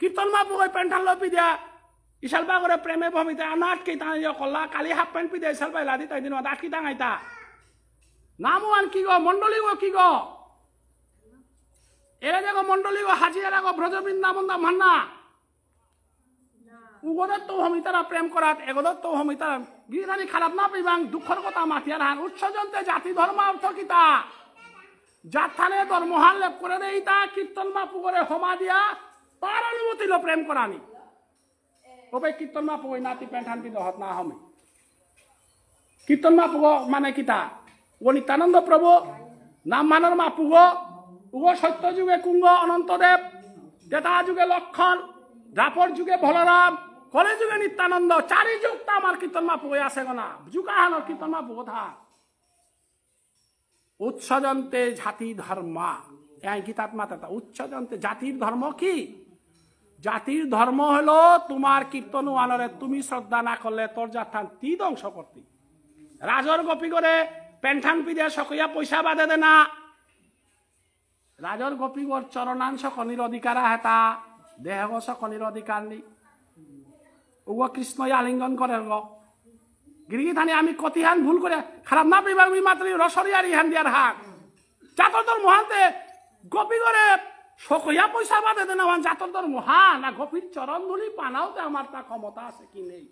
কীর্তন মাপুগই প্যান্ট হান লপি দিয়া, ইশালপা করে প্রেমে ভমিতে আনা আটকে তাই ইয়ে করলা, কালি হাফ প্যান্ট পিদে ইশালপা ইলা দি তাই দিন আটকে তাঙাইতা। নামহান কি গো, মণ্ডলী গো কি গো? এরা দেখো মণ্ডলী গো, হাজি এরা গো, ব্রজ বৃন্দাবন দা মান্না। উগদের তো হমিতারা প্রেম করাত, এগদের তো হমিতারা। গিরি গিথানি খারাপ না পেইবাং, দুঃখর কথা মাতিয়ার হান। উৎসজন্তে জাতি ধর্ম অর্থ কিতা? জাতহানে ধর্মহান লেপ করে দেইতা, কীর্তন মাপুগরে হমা দিয়া, তার অনুমতি লো প্রেম করানি। ওবে কীর্তন মাপুগই নাতি প্যান্ট হান পিদে হত না হমি। কীর্তন মাপুগ মানে কিতা? ও নিত্যানন্দ প্রভু, নামহানর মাপুগ, উগ সত্য যুগে কুঙগ অনন্ত দেব, ত্রেতা যুগে লক্ষণ, দ্বাপর যুগে বলরাম, কলি যুগে নিত্যানন্দ, চারি যুগ তা আমার কীর্তন মাপুগ আছে গো না, যুগ আহানর কীর্তন মাপুগ থা। উৎসজন্তে জাতি ধর্মা। এই গীতাত মাতাতা, উৎসজন্তে জাতির ধর্ম কি? জাতির ধর্ম হলো তোমার কীর্তন ওয়ানরে তুমি শ্রদ্ধা না করলে তোর জাতহান তি ধ্বংস করতি। রাজর গোপী করে প্যান্টহান পিদে সকইয়া পয়সা বাদে দে না। রাজর গোপীগর চরণান সকনির অধিকার আহেতা, দেহগ সকনির অধিকার নেই। উগ কৃষ্ণই আলিঙ্গন করের গো। গিরি গিথানি আমি কতিহান ভুল করে, খারাপ না পেইবা, আমি মাত্র রসরি আর ইহান দিয়ার হান। জাতর ধর্মহানতে গোপী করে সকইয়া পয়সা বাদে দেনা হান জাতর ধর্মহান, না গোপীর চরণ ধুলি পানাওতে আমার তা ক্ষমতা আছে কি নেই?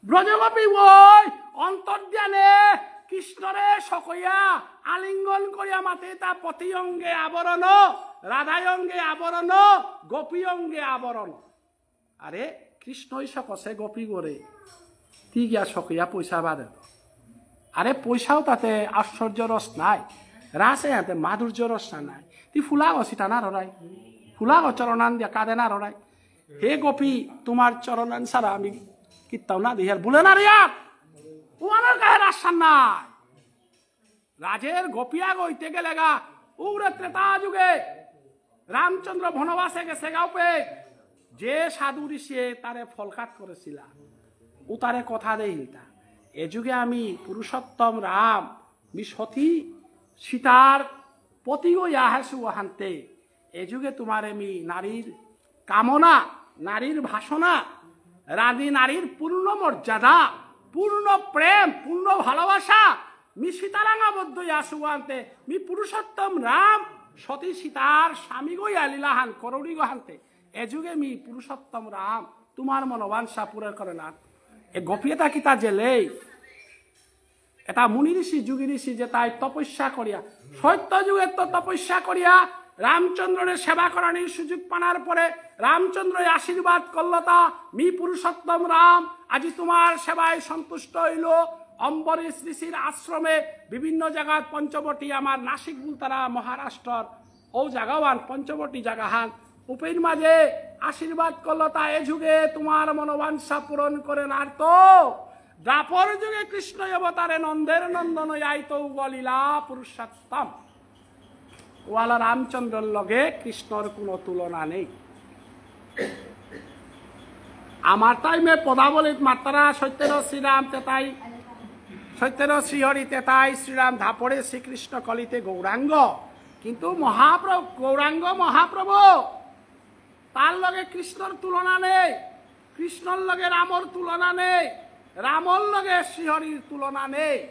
ব্রজগোপী ওই অন্তর্ধানে কৃষ্ণরে সকইয়া আলিঙ্গন করিয়া মাতে তা পতি অঙ্গে আবরণ, রাধায় অঙ্গে আবরণ, গোপী অঙ্গে আবরণ। আরে, কৃষ্ণই সকসে গোপী গরে। তি গিয়া সকইয়া পয়সা বাদে। আরে, পয়সাও তাতে আশ্চর্য রস নাই। রাসে হাতে মাধুর্য রস না নাই। তি ফুলাগো সিতা না ররাই। ফুলাগো চরণান দিয়া কাঁদে না ররাই। হে গোপী, তোমার চরণান ছাড়া আমি কিত্তাও না দিয়ার। বলে না রে আর। ও আমার কাছে রাস নাই। রাজের গোপিয়া গইতে গেলেগা, উগ্র ত্রেতা যুগে রামচন্দ্র বনবাসে গেছে গাউপে, যে সাধু ঋষিয়ে তারে ফলকাত করেছিলা, ও তারে কথা দেইলতা। এ যুগে আমি পুরুষোত্তম রাম, মি সতী সীতার পতি গই আহেসু হানতে, এ যুগে তোমারে মি নারীর কামনা, নারীর বাসনা, রানী নারীর পূর্ণ মর্যাদা, পূর্ণ প্রেম, পূর্ণ ভালোবাসা, মি সীতারাঙাবদ্ধ ইয়াসু আনতে, মি পুরুষোত্তম রাম, সতী সীতার স্বামী গই আলিলাহান, করুণী গহান্তে, এ যুগে মি পুরুষোত্তম রাম, তোমার মনোবাঞ্ছা পূরণ করে না। এ গোপীতা কিতা জেলেই, এটা মুনি ঋষি, যোগী ঋষি যে তাই তপস্যা করিয়া, সত্য যুগে তো তপস্যা করিয়া রামচন্দ্ররে সেবা করানির সুযোগ পানার পরে রামচন্দ্র আশীর্বাদ করলতা, "মি পুরুষোত্তম রাম, আজি তোমার সেবায় সন্তুষ্ট হইল।" অম্বরীশ ঋষির আশ্রমে বিভিন্ন জায়গায় পঞ্চবটী, আমার নাসিক বুলতারা মহারাষ্ট্রর ও জাগাওয়ান পঞ্চবটী জাগাহান উপের মাঝে আশীর্বাদ করল, তা এ যুগে তোমার মনোবাঞ্ছা পূরণ করে নারত। দ্বাপর যুগে কৃষ্ণ অবতারে নন্দের নন্দন আইত লীলা পুরুষোত্তম। ওয়ালা রামচন্দ্রর লগে কৃষ্ণর কোনো তুলনা নেই। আমার টাইমে পদাবলীত মাত্রা সত্যেন শ্রীরাম তেতাই, সত্যেন শ্রীহরি তেতাই, শ্রীরাম দ্বাপরে, শ্রীকৃষ্ণ কলিতে গৌরাঙ্গ। কিন্তু মহাপ্রভু, গৌরাঙ্গ মহাপ্রভু, তার লগে কৃষ্ণর তুলনা নেই, কৃষ্ণর লগে রামর তুলনা নেই, রামর লগে শ্রীহরির তুলনা নেই।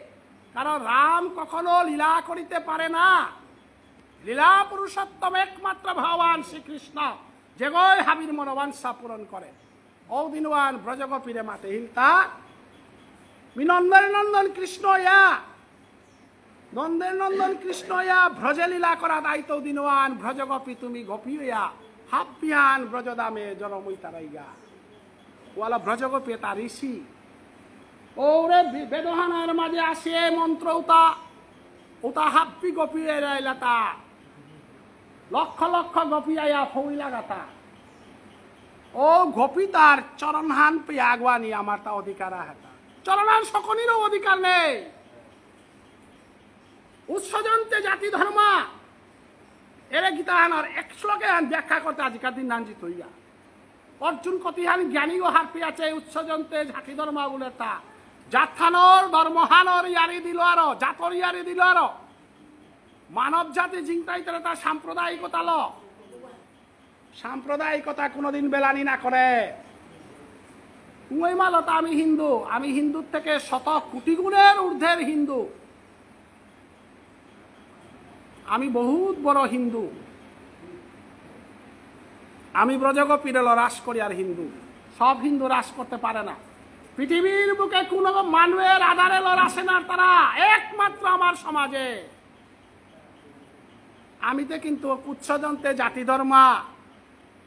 কারণ রাম কখনো লীলা করিতে পারে না। লীলা পুরুষোত্তম একমাত্র ভগবান শ্রীকৃষ্ণ, যেগই হাবির মনোবাঞ্ছা পূরণ করে। ঔ দিনওয়ান ব্রজগোপীরে মাতে হিলতা, মি নন্দের নন্দন কৃষ্ণ ইয়া, নন্দের নন্দন কৃষ্ণ ইয়া ব্রজে লীলা করা দায়িত্ব দিনওয়ান ব্রজগোপী তুমি গোপী ইয়া, হাবিহান ব্রজধামে জরমই তারাইগা। ওয়ালা ব্রজগোপী তা ঋষি। ওরে বে-, বেদহানার মাঝে আসে মন্ত্র উতা, উতা হাব্বি গোপী এরাইলাতা। লক্ষ লক্ষ গোপী আয়া ফৌই লাগাতা। ও গোপী তার চরণহান পেয়া আগুয়ানি আমার তা অধিকার আহাতা। চরণহান সকনিরও অধিকার নেই। উৎসজন্তে জাতি ধর্মা। এরে গীতাহানর এক শ্লোকে আন ব্যাখ্যা করতে আজিকার দিন নাঞ্জিত হইয়া। অর্জুন কতিহান জ্ঞানী ও হারপি আছে উৎসজন্তে জাতি ধর্মা বুলে তা। জাতহানর ধর্মহানর ইয়ারি দিল আরো, জাতর ইয়ারি দিল আরো। মানব জাতি জিংতাই তারা তার সাম্প্রদায়িকতা ল। সাম্প্রদায়িকতা কোনোদিন বেলানি না করে। উই মালতা আমি হিন্দু, আমি হিন্দুর থেকে শত কোটি গুণের ঊর্ধ্বের হিন্দু। আমি বহুত বড় হিন্দু। আমি ব্রজগোপীরে লরাস করি আর হিন্দু। সব হিন্দু রাস করতে পারে না। পৃথিবীর বুকে কোনো মানুষের আধারে লরাসে না তারা, একমাত্র আমার সমাজে। আমি তো কিন্তু উৎসজন্তে জাতি ধর্মা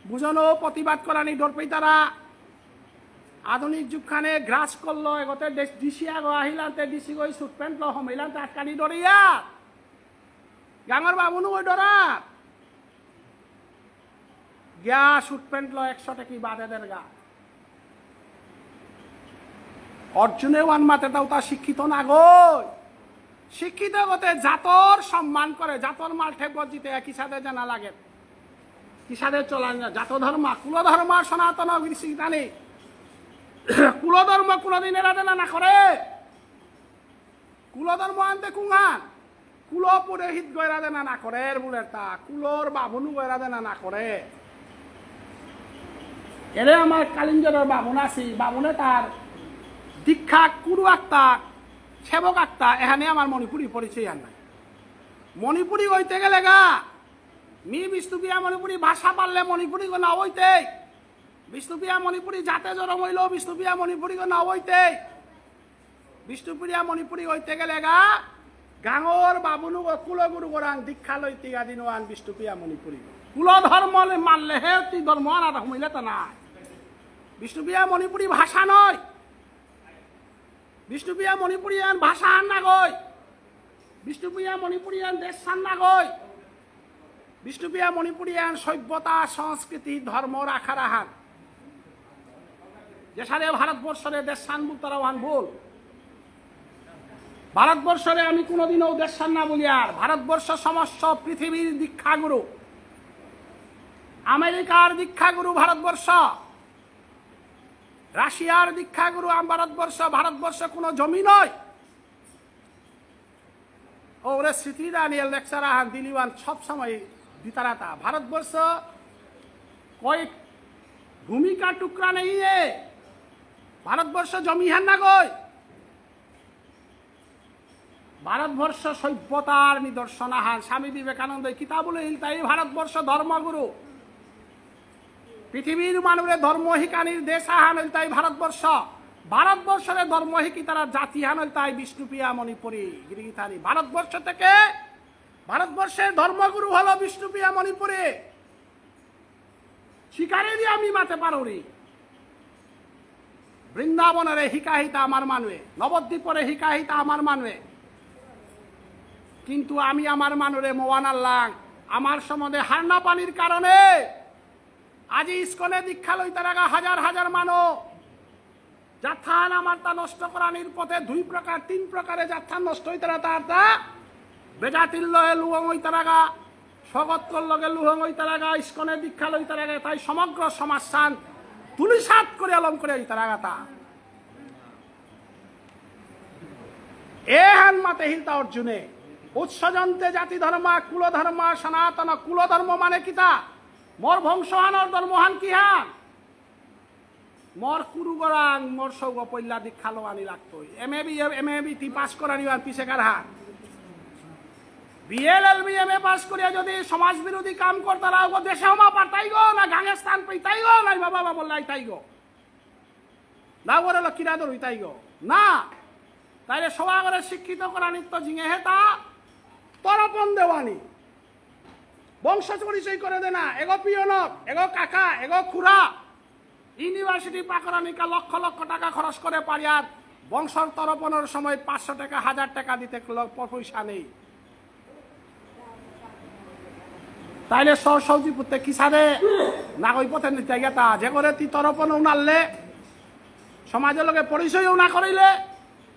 বুঝনো প্রতিবাদ করানি ডর পেইতারা। আধুনিক যুগখানে গ্রাস করলো, এগোতে ডিসি আগো আহিলান্তে ডিসি গই স্যুট প্যান্ট লো হমিলান্তে আটকানি ডরিয়া। গাঙর বাবুনু ওই ডরা। গিয়া স্যুট প্যান্ট লো একশো টাকি বাদে দেরগা। অর্জুনে ওয়ান মাতে তাও তা শিক্ষিত না গই। শিক্ষিত গতে জাতর সম্মান করে, জাতর মাল ঠেপ গত জিতে কিসাদে জানা লাগে। কিসাদে চলা না, জাত ধর্ম, কুল ধর্ম, সনাতন গিরিশিদানি। কুল ধর্ম কোনোদিন এরা দেনা না করে। কুল ধর্ম আনতে কুঙান। কুল পুরোহিত গয়রা দেনা না করে, এর বুলে তা। কুলর বাবুনু গয়রা দেনা না করে। এরে আমার কালিঞ্জরর বাবুন আছি, বাবুনে তার দীক্ষা কুরু আক্তা, সেবক আক্তা, এখানে আমার মণিপুরী পরিচয় আর নাই। মণিপুরী হইতে গেলে গা, মি বিষ্ণুপ্রিয়া মণিপুরী ভাষা পারলে মণিপুরী গো না হইতে। বিষ্ণুপ্রিয়া মণিপুরী জাতে জরম হইলেও বিষ্ণুপ্রিয়া মণিপুরী গো না হইতে। বিষ্ণুপ্রিয়া মণিপুরী হইতে গেলে গা, গাঙর বাবুনু গো কুলগুরু গোরাং দীক্ষা লইতে গা দিনওয়ান বিষ্ণুপ্রিয়া মণিপুরী। কুল ধর্ম মানলে হে তুই ধর্ম আলাদা হমিলে তা নাই। বিষ্ণুপ্রিয়া মণিপুরী ভাষা নয়। বিষ্ণুপ্রিয়া মণিপুরী আন ভাষা আন না গই। বিষ্ণুপ্রিয়া মণিপুরী আন দেশ সান না গই। বিষ্ণুপ্রিয়া মণিপুরী আন সভ্যতা, সংস্কৃতি, ধর্ম রাখার আহান। যে সারে ভারতবর্ষরে দেশ সান বুলতারা ওহান ভুল। ভারতবর্ষরে আমি কোনোদিনও দেশ সান না বলি আর। ভারতবর্ষ সমস্ত পৃথিবীর দীক্ষাগুরু। আমেরিকার দীক্ষাগুরু ভারতবর্ষ। রাশিয়ার দীক্ষাগুরু আম ভারতবর্ষ। ভারতবর্ষ কোনো জমি নয়। ওরে স্মৃতি দানিয়েল লেকচার আহান দিলিওয়ান সব সময় দিতারাতা। ভারতবর্ষ কয়েক ভূমি কা টুকরা নেই এ। ভারতবর্ষ জমি হান না গই। ভারতবর্ষ সভ্যতার নিদর্শন আহান। স্বামী বিবেকানন্দ কিতাবুলে ইলতাই ভারতবর্ষ ধর্মগুরু। পৃথিবীর মানুরে ধর্ম হিকানির দেশ আহান হইলতাই ভারতবর্ষ। ভারতবর্ষরে ধর্ম হিকিতারা জাতি হান হইলতাই বিষ্ণুপ্রিয়া মণিপুরী গিরিগিথানি। ভারতবর্ষ থেকে, ভারতবর্ষের ধর্মগুরু হলো বিষ্ণুপ্রিয়া মণিপুরী। শিকারে দিয়ে আমি মাতে পারুরি। বৃন্দাবনরে হিকাহিতা আমার মানুয়ে, নবদ্বীপরে হিকাহিতা আমার মানুয়ে। কিন্তু আমি আমার মানুরে মোয়ানার লাং, আমার সম্বন্ধে হারনা পানির কারণে আজি ইস্কনে দীক্ষা লইতারাগা হাজার হাজার মানু। জাতহান আমার তা নষ্ট করানির পথে দুই প্রকার, তিন প্রকারে জাতহান নষ্ট হইতারা তার তা। বেজাতির লগে লুহং হইতারাগা, সগতকর লগে লুহং হইতারাগা, ইস্কনে দীক্ষা লইতারাগা, তাই সমগ্র সমাজহান তুলিসাত করে আলম করে হইতারাগা তা। এহান মাতে হিলতা অর্জুনে। উৎসজন্তে জাতি ধর্মা, কুল ধর্মা, সনাতন কুল ধর্ম মানে কিতা? মোর বংশহানর ধর্মহান কিহান? মোর কুরুগরাং, মোর সৌগ পল্লা দীক্ষা লোয়ানি লাগতই। M A B, M A B তি পাস করানি আন পিছেকার হান। B L L B, M A pass করিয়া যদি সমাজ বিরোধী কাম করতারা, ওগো দেশে হমা পারতাইগো, না গাঙে স্থান পেইতাইগো, না বাবা বাবা বললাইতাইগো। না ওরে লক্ষ্মীরা দরুইতাইগো। না। তাইলে সবাগরে শিক্ষিত করানিত্ত জিঙে হেতা তরপন দেওয়ানি। বংশ পরিচয় করে দেনা, এগো পিয়নক, এগো কাকা, এগো খুড়া। ইউনিভার্সিটি পাকরানিকা লক্ষ লক্ষ টাকা খরচ করে পারিয়ার বংশর তরপনর সময় পাঁচশো টাকা, হাজার টাকা দিতে ল-, প-, পয়সা নেই। তাইলে স-, সৌজি পুতে কিসাদে নাগই পথে নিতে গেতা, যে করে তি তরপন উনারলে, সমাজের লগে পরিচয় না করিলে,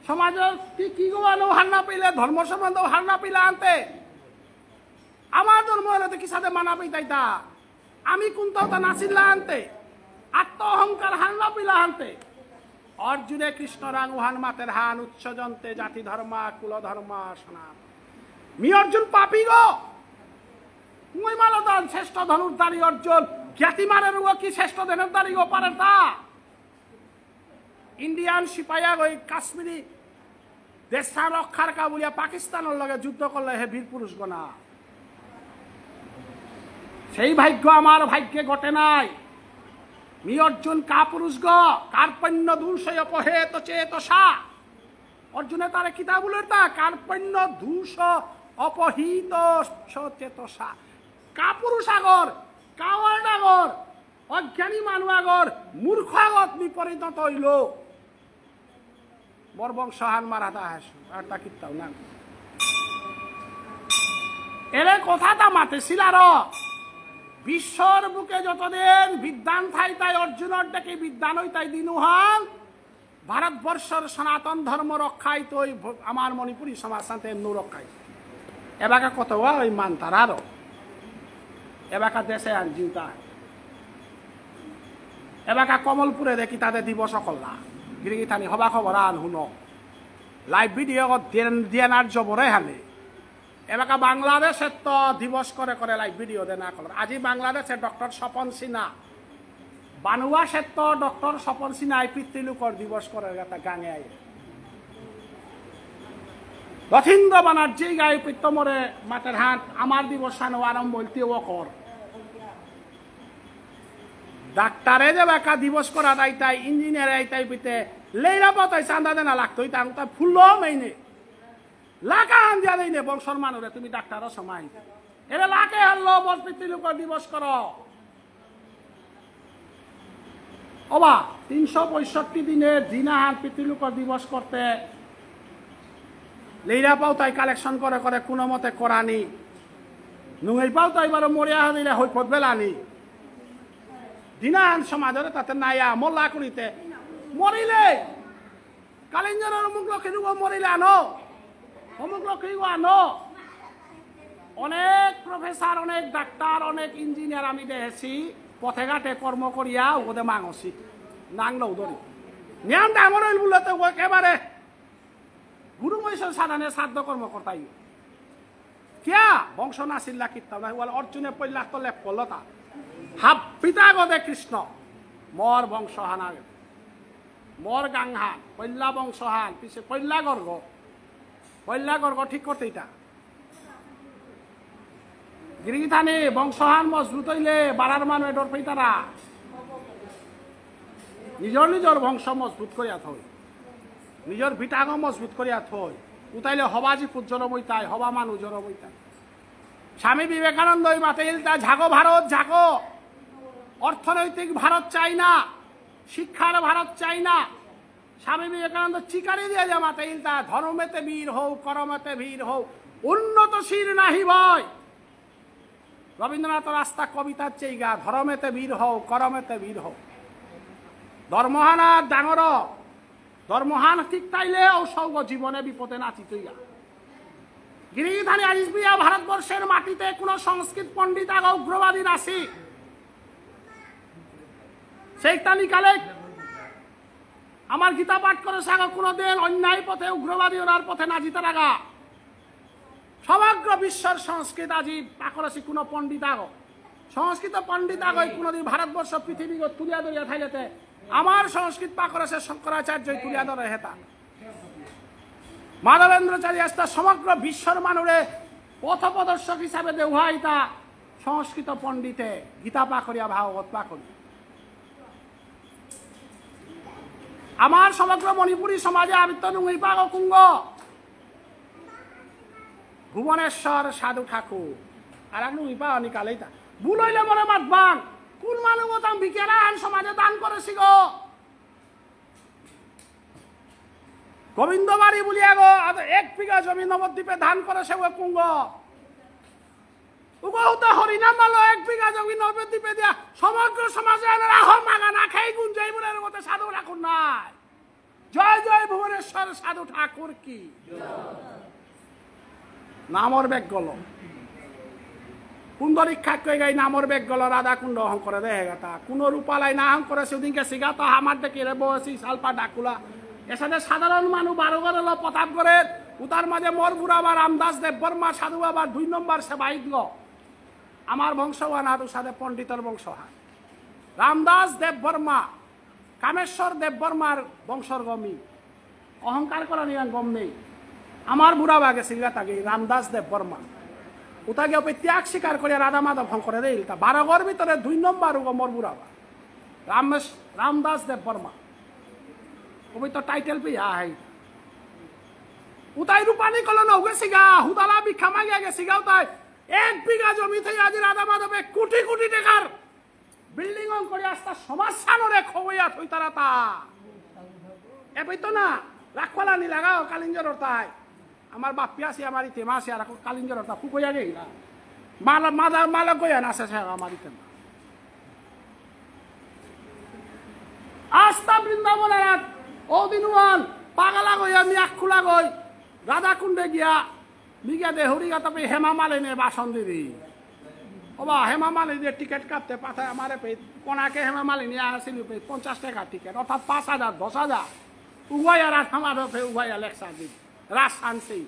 সমাজের কি, কি গো আনো হার না পেলে, ধর্ম সম্বন্ধে হার না পেলে আনতে। আমার ধর্ম হলে তো কিসাদে মানা পেতাইতা। আমি কোনটাও তা নাচিল্লা আনতে। আত্ম অহংকার হার না পিলা আনতে। অর্জুনে কৃষ্ণ রাঙ উহান মাতের হান উচ্চ জন্তে জাতি ধর্মা, কুল ধর্মা, সনাতন। মি অর্জুন পাপী গো। মই মালদান শ্রেষ্ঠ ধনুর্ধারী অর্জুন। জ্ঞাতি মারের উগো কি শ্রেষ্ঠ ধনুর্ধারী গো পারের তা? ইন্ডিয়ান সিপাহী আগই কাশ্মীরি দেশা রক্ষার কা বুলিয়া পাকিস্তানর লগে যুদ্ধ করলে হে বীর পুরুষ গো না। সেই ভাগ্য আমার ভাগ্যে ঘটে নাই। মি অর্জুন কাপুরুষ গ, কার্পণ্য দূষয় অপহৃত চেতসা। অর্জুনে তারে কিতা বুলের তা? কার্পণ্য দূষ অপহৃত চেতসা। কাপুরুষ আগর, কাওয়ার্ড আগর, অজ্ঞানী মানু আগর, মূর্খ আগত মি পরিণত হইল। মোর বংশহান মারাতা হাসু, আর তা কিত্তাও না। এরে কথাটা মাতেছিল আর বিশ্বর বুকে যতদিন বিদ্বান থাই তাই অর্জুনর ডাকে বিদ্বান হই তাই দিনুহান ভারতবর্ষর সনাতন ধর্ম রক্ষাই তো ওই ভ-, আমার মণিপুরী সমাজ শান্তি এমনু রক্ষাই। এবাকা কত ওই মানতার আরো। এবাকা দেশে আন জিউতা। এবাকা কমলপুরে দেখি তাদের দিবস করলা। গিরিগিথানি হবা খবর আন হুনো। লাইভ ভিডিও দিয়ান, দিয়ান আর জবরে হালে। এবাকা বাংলাদেশে তো দিবস করে করে লাইভ ভিডিও দেনা করল। আজি বাংলাদেশে ডক্টর স্বপন সিনহা। বানুয়া সেত্ত ডক্টর স্বপন সিনহাই পিতৃলোকর দিবস করে গাতা গাঙে আই। রথীন্দ্র বানার্জি গাই পিত্তমরে মাতের হাত আমার দিবস সানো আরম্ভ বলতে ও কর। ডাক্তারে যে বাকা দিবস করা দাইতাই, ইঞ্জিনিয়ার আইতাই পিতে, লেইরা পাতাই চান্দা দেনা লাগতো, ইতা আঙুতা ফুললো মেইনে। লাকা আন দিয়া দেইনে বংশর মানুরে তুমি ডাক্তারর সময়। এরে লাকে হারলো বল পিতৃলোকর দিবস করো। ওবা, তিনশো পঁয়ষট্টি দিনে দিনাহান পিতৃলোকর দিবস করতে লেইরা পাও তাই কালেকশন করে করে কোনো মতে করানি। নুঙেই পাও তাই বারো মরিয়া হাদিলে হই পদ বেলানি। দিনাহান সমাজরে তাতে নায়া মোল্লা করিতে মরিলে কালিঞ্জরর অমুক লক্ষ্মীর উগো মরিলে আনো, অমুক লক্ষ্মী উগো আনো। অনেক প্রফেসর, অনেক ডাক্তার, অনেক ইঞ্জিনিয়ার আমি দেখেছি, পথে ঘাটে কর্ম করিয়া উগোদে মাঙসি, নাংলো উদরি। নিয়াম ডাঙর হইল বললে তো একেবারে গুরু মৈশর সাধানে সাধ্য কর্ম করতাই। কিয়া? বংশ নাছিল না কিত্তাও না। ওয়াল অর্জুনে পৈলাক তো লেপ করলো তা। হাব্বিতা গদে কৃষ্ণ। মোর বংশ হানা। মোর গাংহান। পৈলা বংশ হান। পিছে পৈলা গর্গ। পৈলা গর্গ ঠিক করতে ইতা। গিরিগিথানি বংশহান মজবুত হইলে বাড়ার মানু ডর পেইতারা। নিজর নিজর বংশ মজবুত করিয়া থই। নিজর বিটাগ মজবুত করিয়া থই। উতাইলে হবা জিপুত জরম হইতাই, হবা মানু জরম হইতাই। স্বামী বিবেকানন্দ এই মাতে ইলতা, "জাগো ভারত, জাগো। অর্থনৈতিক ভারত চাই না, শিক্ষার ভারত চাই না।" স্বামী বিবেকানন্দ চিকারি দিয়া যা মাতে ইলতা, "ধর্মেতে বীর হও, কর্মেতে বীর হও, উন্নতশীল নাহি ভয়।" রবীন্দ্রনাথর আস্তা কবিতার চেইগা, "ধর্মেতে বীর হও, করমেতে বীর হও।" ধর্মহানা ডাঙর, ধর্মহান ঠিক তাইলে ও সৌগ জীবনে বিপদে না চিতইগা। গিরিধানী আইসবিয়া ভারতবর্ষের মাটিতে কোনো সংস্কৃত পণ্ডিত আগ উগ্রবাদী নাসি। সেই তানি কালে আমার গীতা পাঠ করে সাগো কোনোদিন অন্যায় পথে উগ্রবাদী ওনার পথে না জিতে রাখা। সমগ্র বিশ্বর সংস্কৃত আজি পাকরেসি কোনো পণ্ডিত আগো। সংস্কৃত পণ্ডিত আগই কোনোদিন ভারতবর্ষ পৃথিবীগো তুলিয়া ধরিয়া থাইলেতে আমার সংস্কৃত পাকরেসে শঙ্করাচার্যই তুলিয়া ধরে হেতা। মাধবেন্দ্রাচার্য আস্তা সমগ্র বিশ্বর মানুরে পথপ্রদর্শক হিসাবে দেওয়া ইতা সংস্কৃত পণ্ডিতে গীতা পাকরিয়া ভাগবত পাকরি। আমার সমগ্র মণিপুরী সমাজে আবিত্ত নুঙি পাগো কুঙ্গ। ভুবনেশ্বর সাধু ঠাকুর। আর এক নুঙি পাগো নিকালেইতা। ভুল হইলে মনে মাতবান। কোন মানু তাম বিকেরা আন সমাজে দান করেসি গো? গোবিন্দবাড়ি বুলিয়া গো, আদ এক বিঘা জমি নবদ্বীপে দান করেসে গো কুঙ্গ। উগো হুতা হরিনাম মালো এক বিঘা জমি নবদ্বীপে দিয়া সমগ্র সমাজে আনার আহ মাগা না খেয়ে গুঞ্জাই বুলে মতে সাধু ঠাকুর নাই। জয় জয় ভুবনেশ্বর সাধু ঠাকুর কি। নামর বেগ গল। কুন্দরিক্ষা কই গাই নামর বেগ গল রাধা কুণ্ড হং করে দেহে গাতা। কোনো রূপালাই না হং করে সেদিন গেসি গাতা আমার দেখি রে বসি সালপা ডাকুলা। এসাদে সাধারণ মানু বারো ঘরে লো প্রতাপ করে। উতার মাঝে মোর বুড়া বা রামদাস দেব বর্মা সাধু বাবার দুই নম্বর সেবায়িত গো। আমার বংশ ওয়ানাত উসাদে পণ্ডিতর বংশ হান। রামদাস দেব বর্মা, কামেশ্বর দেব বর্মার বংশর গমি। অহংকার করা নিয়ে গম নেই। আমার বুড়া বাগে সিলগা তাগে রামদাস দেব বর্মা। উতাকে ওপে ত্যাগ স্বীকার করিয়া রাধা মাধব হং করে দেইল। তা বারো ঘর ভিতরে দুই নম্বর উগো মোর বুড়া বা। রামেশ, রামদাস দেব বর্মা। ওপে তো টাইটেল পেয়ে আহাই। উতাই রূপানি কলন হয়ে গেছিগা, হুদালা ভিক্ষা মাগিয়া গেছিগা উতাই। এক বিঘা জমি থেকে আজি রাধা মাধবে কোটি কোটি টাকার বিল্ডিং অং করে আস্তা সমাজ সানরে খবইয়া থইতারা তা। এপই তো না, রাখপালা নি লাগাও কালিঞ্জর অর্থায়। আমার বাপ্পি আছে, আমার ইতেমা আছে, আর এখন কালিঞ্জর অর্থায় ফুকইয়া গেই না। মালা, মাদা, মালা গইয়া না আছে সে আমার ইতেমা। আস্তা বৃন্দাবন আর ও দিনুয়ান, পাগলা গই, আমি আখুলা গই, রাধাকুণ্ডে গিয়া, মিগা দেহুরি গা তবে হেমা মালিনী বাসন দিদি। ওবা, হেমা মালিনী টিকিট কাটতে পাঠায় আমারে পে, কোনাকে হেমা মালিনী আসিল পে পঞ্চাশ টাকা টিকিট, অর্থাৎ পাঁচ হাজার, দশ হাজার। উভয় আর আমার পে উভয় লেকচার দিদি। রাজশান সেই।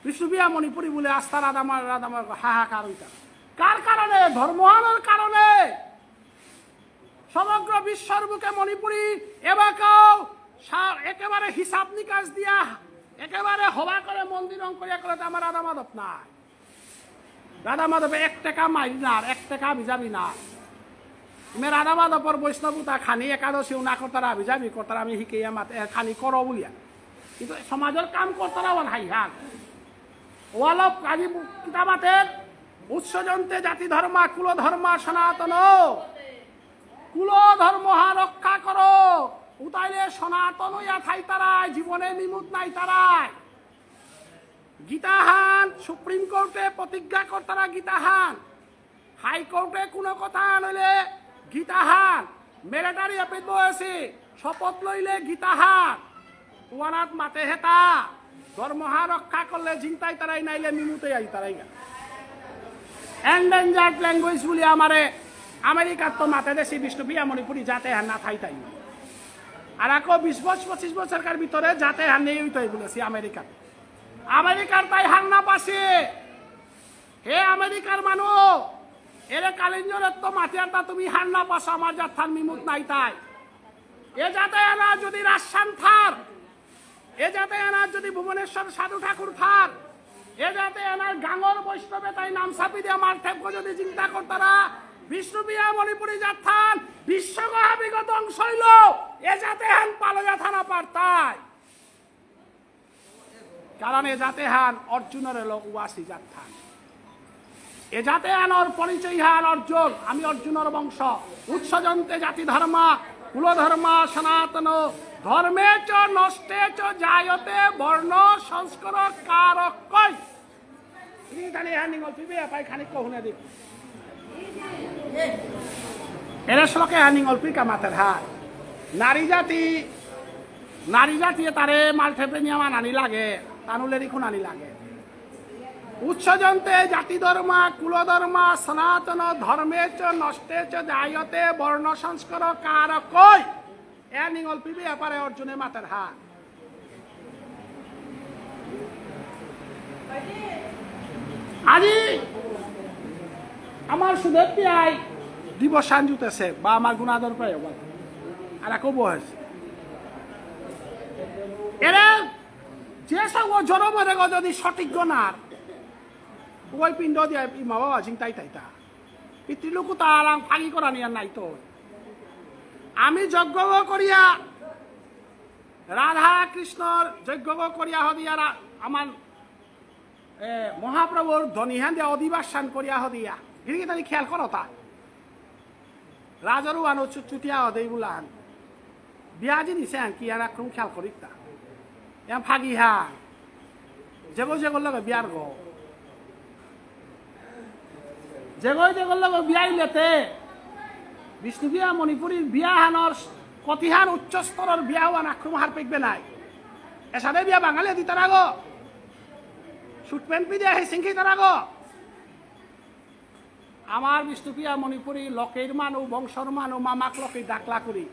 বিষ্ণুপ্রিয়া মণিপুরী বলে আস্থা রাধামা, রাধামা হাহাকার হইতা। কার কারণে? ধর্মহানর কারণে। সমগ্র বিশ্বর বুকে মণিপুরী এবাকাও সা-, একেবারে হিসাব নিকাশ দিয়া, একেবারে হবা করে মন্দির অং করিয়া করে তো আমার রাধা মাধব নাই। রাধা মাধবে এক টাকা মাইল না, আর এক টাকা হাবিজাবি না। তুমি রাধা মাধবর বৈষ্ণবতা খানি একাদশী উনা করতারা হাবিজাবি করতারা আমি হিকেইয়া মাত-, এ, খানি করো বুলিয়া। কিন্তু সমাজর কাম করতারা ওয়ান হাই হান। ওয়ালক আজি বু-, কিতাবাতের উৎসজন্তে জাতি ধর্মা, কুল ধর্মা, সনাতন। কুল ধর্ম হা রক্ষা করো। উতাইলে সনাতন ইয়া থাইতারাই, জীবনে নিমুত নাই তারাই। গীতাহান, সুপ্রিম কোর্টে প্রতিজ্ঞা করতারা গীতাহান। হাই কোর্টে কোনো কথা আনলে গীতাহান। মিলিটারি এপিত বয়সে শপথ লইলে গীতাহান। ওয়ানাত মাতে হেতা। ধর্মহা রক্ষা করলে জিংতাই তারাই নাইলে নিমুতে আই তারাই গা। Endangered language বলি আমারে আমেরিকার তো মাতে দেশি বিষ্ণুপ্রিয়া মণিপুরী জাতে হান না থাই তাই। আর আকো বিশ বছর, পঁচিশ বছরকার ভিতরে জাতে হান নেই হইতই বলেছি আমেরিকার। আমেরিকার তাই হার না পাসে। হে আমেরিকার মানু, এরে কালিঞ্জরেত্ত মাতিয়ারতা তুমি হার না পাসো আমার জাতহান নিমুত নাই তাই। এ জাতে এনা যদি রাজশান থার, এ জাতে এনা যদি ভুবনেশ্বর সাধু ঠাকুর থার, এ জাতে এনার গাঙর বৈষ্ণবে তাই নাম সাপি দিয়া মালঠেপগো যদি চিন্তা করতারা, বিষ্ণুপ্রিয়া মণিপুরী জাতহান বিশ্বগ হাবিগ ধ্বংস হইল, এ জাতে হান পালয়া থানা পারতাই। কারণ এ জাতে হান অর্জুনর এলো উবাসী জাত হান। এ জাতে হানর পরিচয় হান অর্জুন, আমি অর্জুনর বংশ। উৎসজন্তে জাতি ধর্মা, কুল ধর্মা সনাতন, ধর্মে চ নষ্টে চ জায়তে বর্ণ সংস্কর কারকই। গিরি গিথানি, এহান নিঙলপি বেয়াপাই খানি কহুনে দি। এরে শ্লোকে এহান নিঙলপি কা মাতের হার। নারী জাতি, নারী জাতি তারে মালঠেপে নিয়া মানানি লাগে, তানুলেরি খুনানি লাগে। উৎসজন্তে জাতি ধর্মা কুল ধর্মা সনাতন ধর্মে চ নষ্টে চ জায়তে বর্ণ সংস্কার কারকই। এ নিঙলপি বেয়াপারে অর্জুনে মাতের হার। আজি আমার সুদেব পিয়াই দিবসান জুতেছে বা আমার গুণাদর প্রায় ওয়াল। আর আকো বহেছে। এরে যে সব ও জনমরে গো যদি সঠিক গণার, ওই পিণ্ড দিয়া ইমা বাবা জিংতাই তাইতা। পিতৃলোক তারাং ফাগি করা নিয়া নাই তো। আমি যজ্ঞ করিয়া রাধা কৃষ্ণর যজ্ঞ করিয়া হদিয়া রা-, আমার, এ, মহাপ্রভুর ধনিহান দিয়া অধিবাসন করিয়া হদিয়া। গিরি গিথানি খেয়াল করো তা। রাজারও আনো চু-, চুটিয়া হদেই বুলান। বিয়া জিনিস এহান কি আর একরকম খেয়াল করিক তা। এহান ফাগি হা। যেগো যেগোর লগে বিয়ার গো। যেগো যেগোর লগে বিয়া ইলেতে। বিষ্ণুপ্রিয়া মণিপুরীর বিয়া হানর কতিহান উচ্চ স্তরর বিয়া হওয়া নাক্রম হার পেকবে নাই। এসাদে বিয়া বাঙালি দিতারা গো। Suit pant পিদে হে সিংহি তারা গো। আমার বিষ্ণুপ্রিয়া মণিপুরী লকেইর মানু, বংশর মানু, মামাক লকেই ডাকলা করি।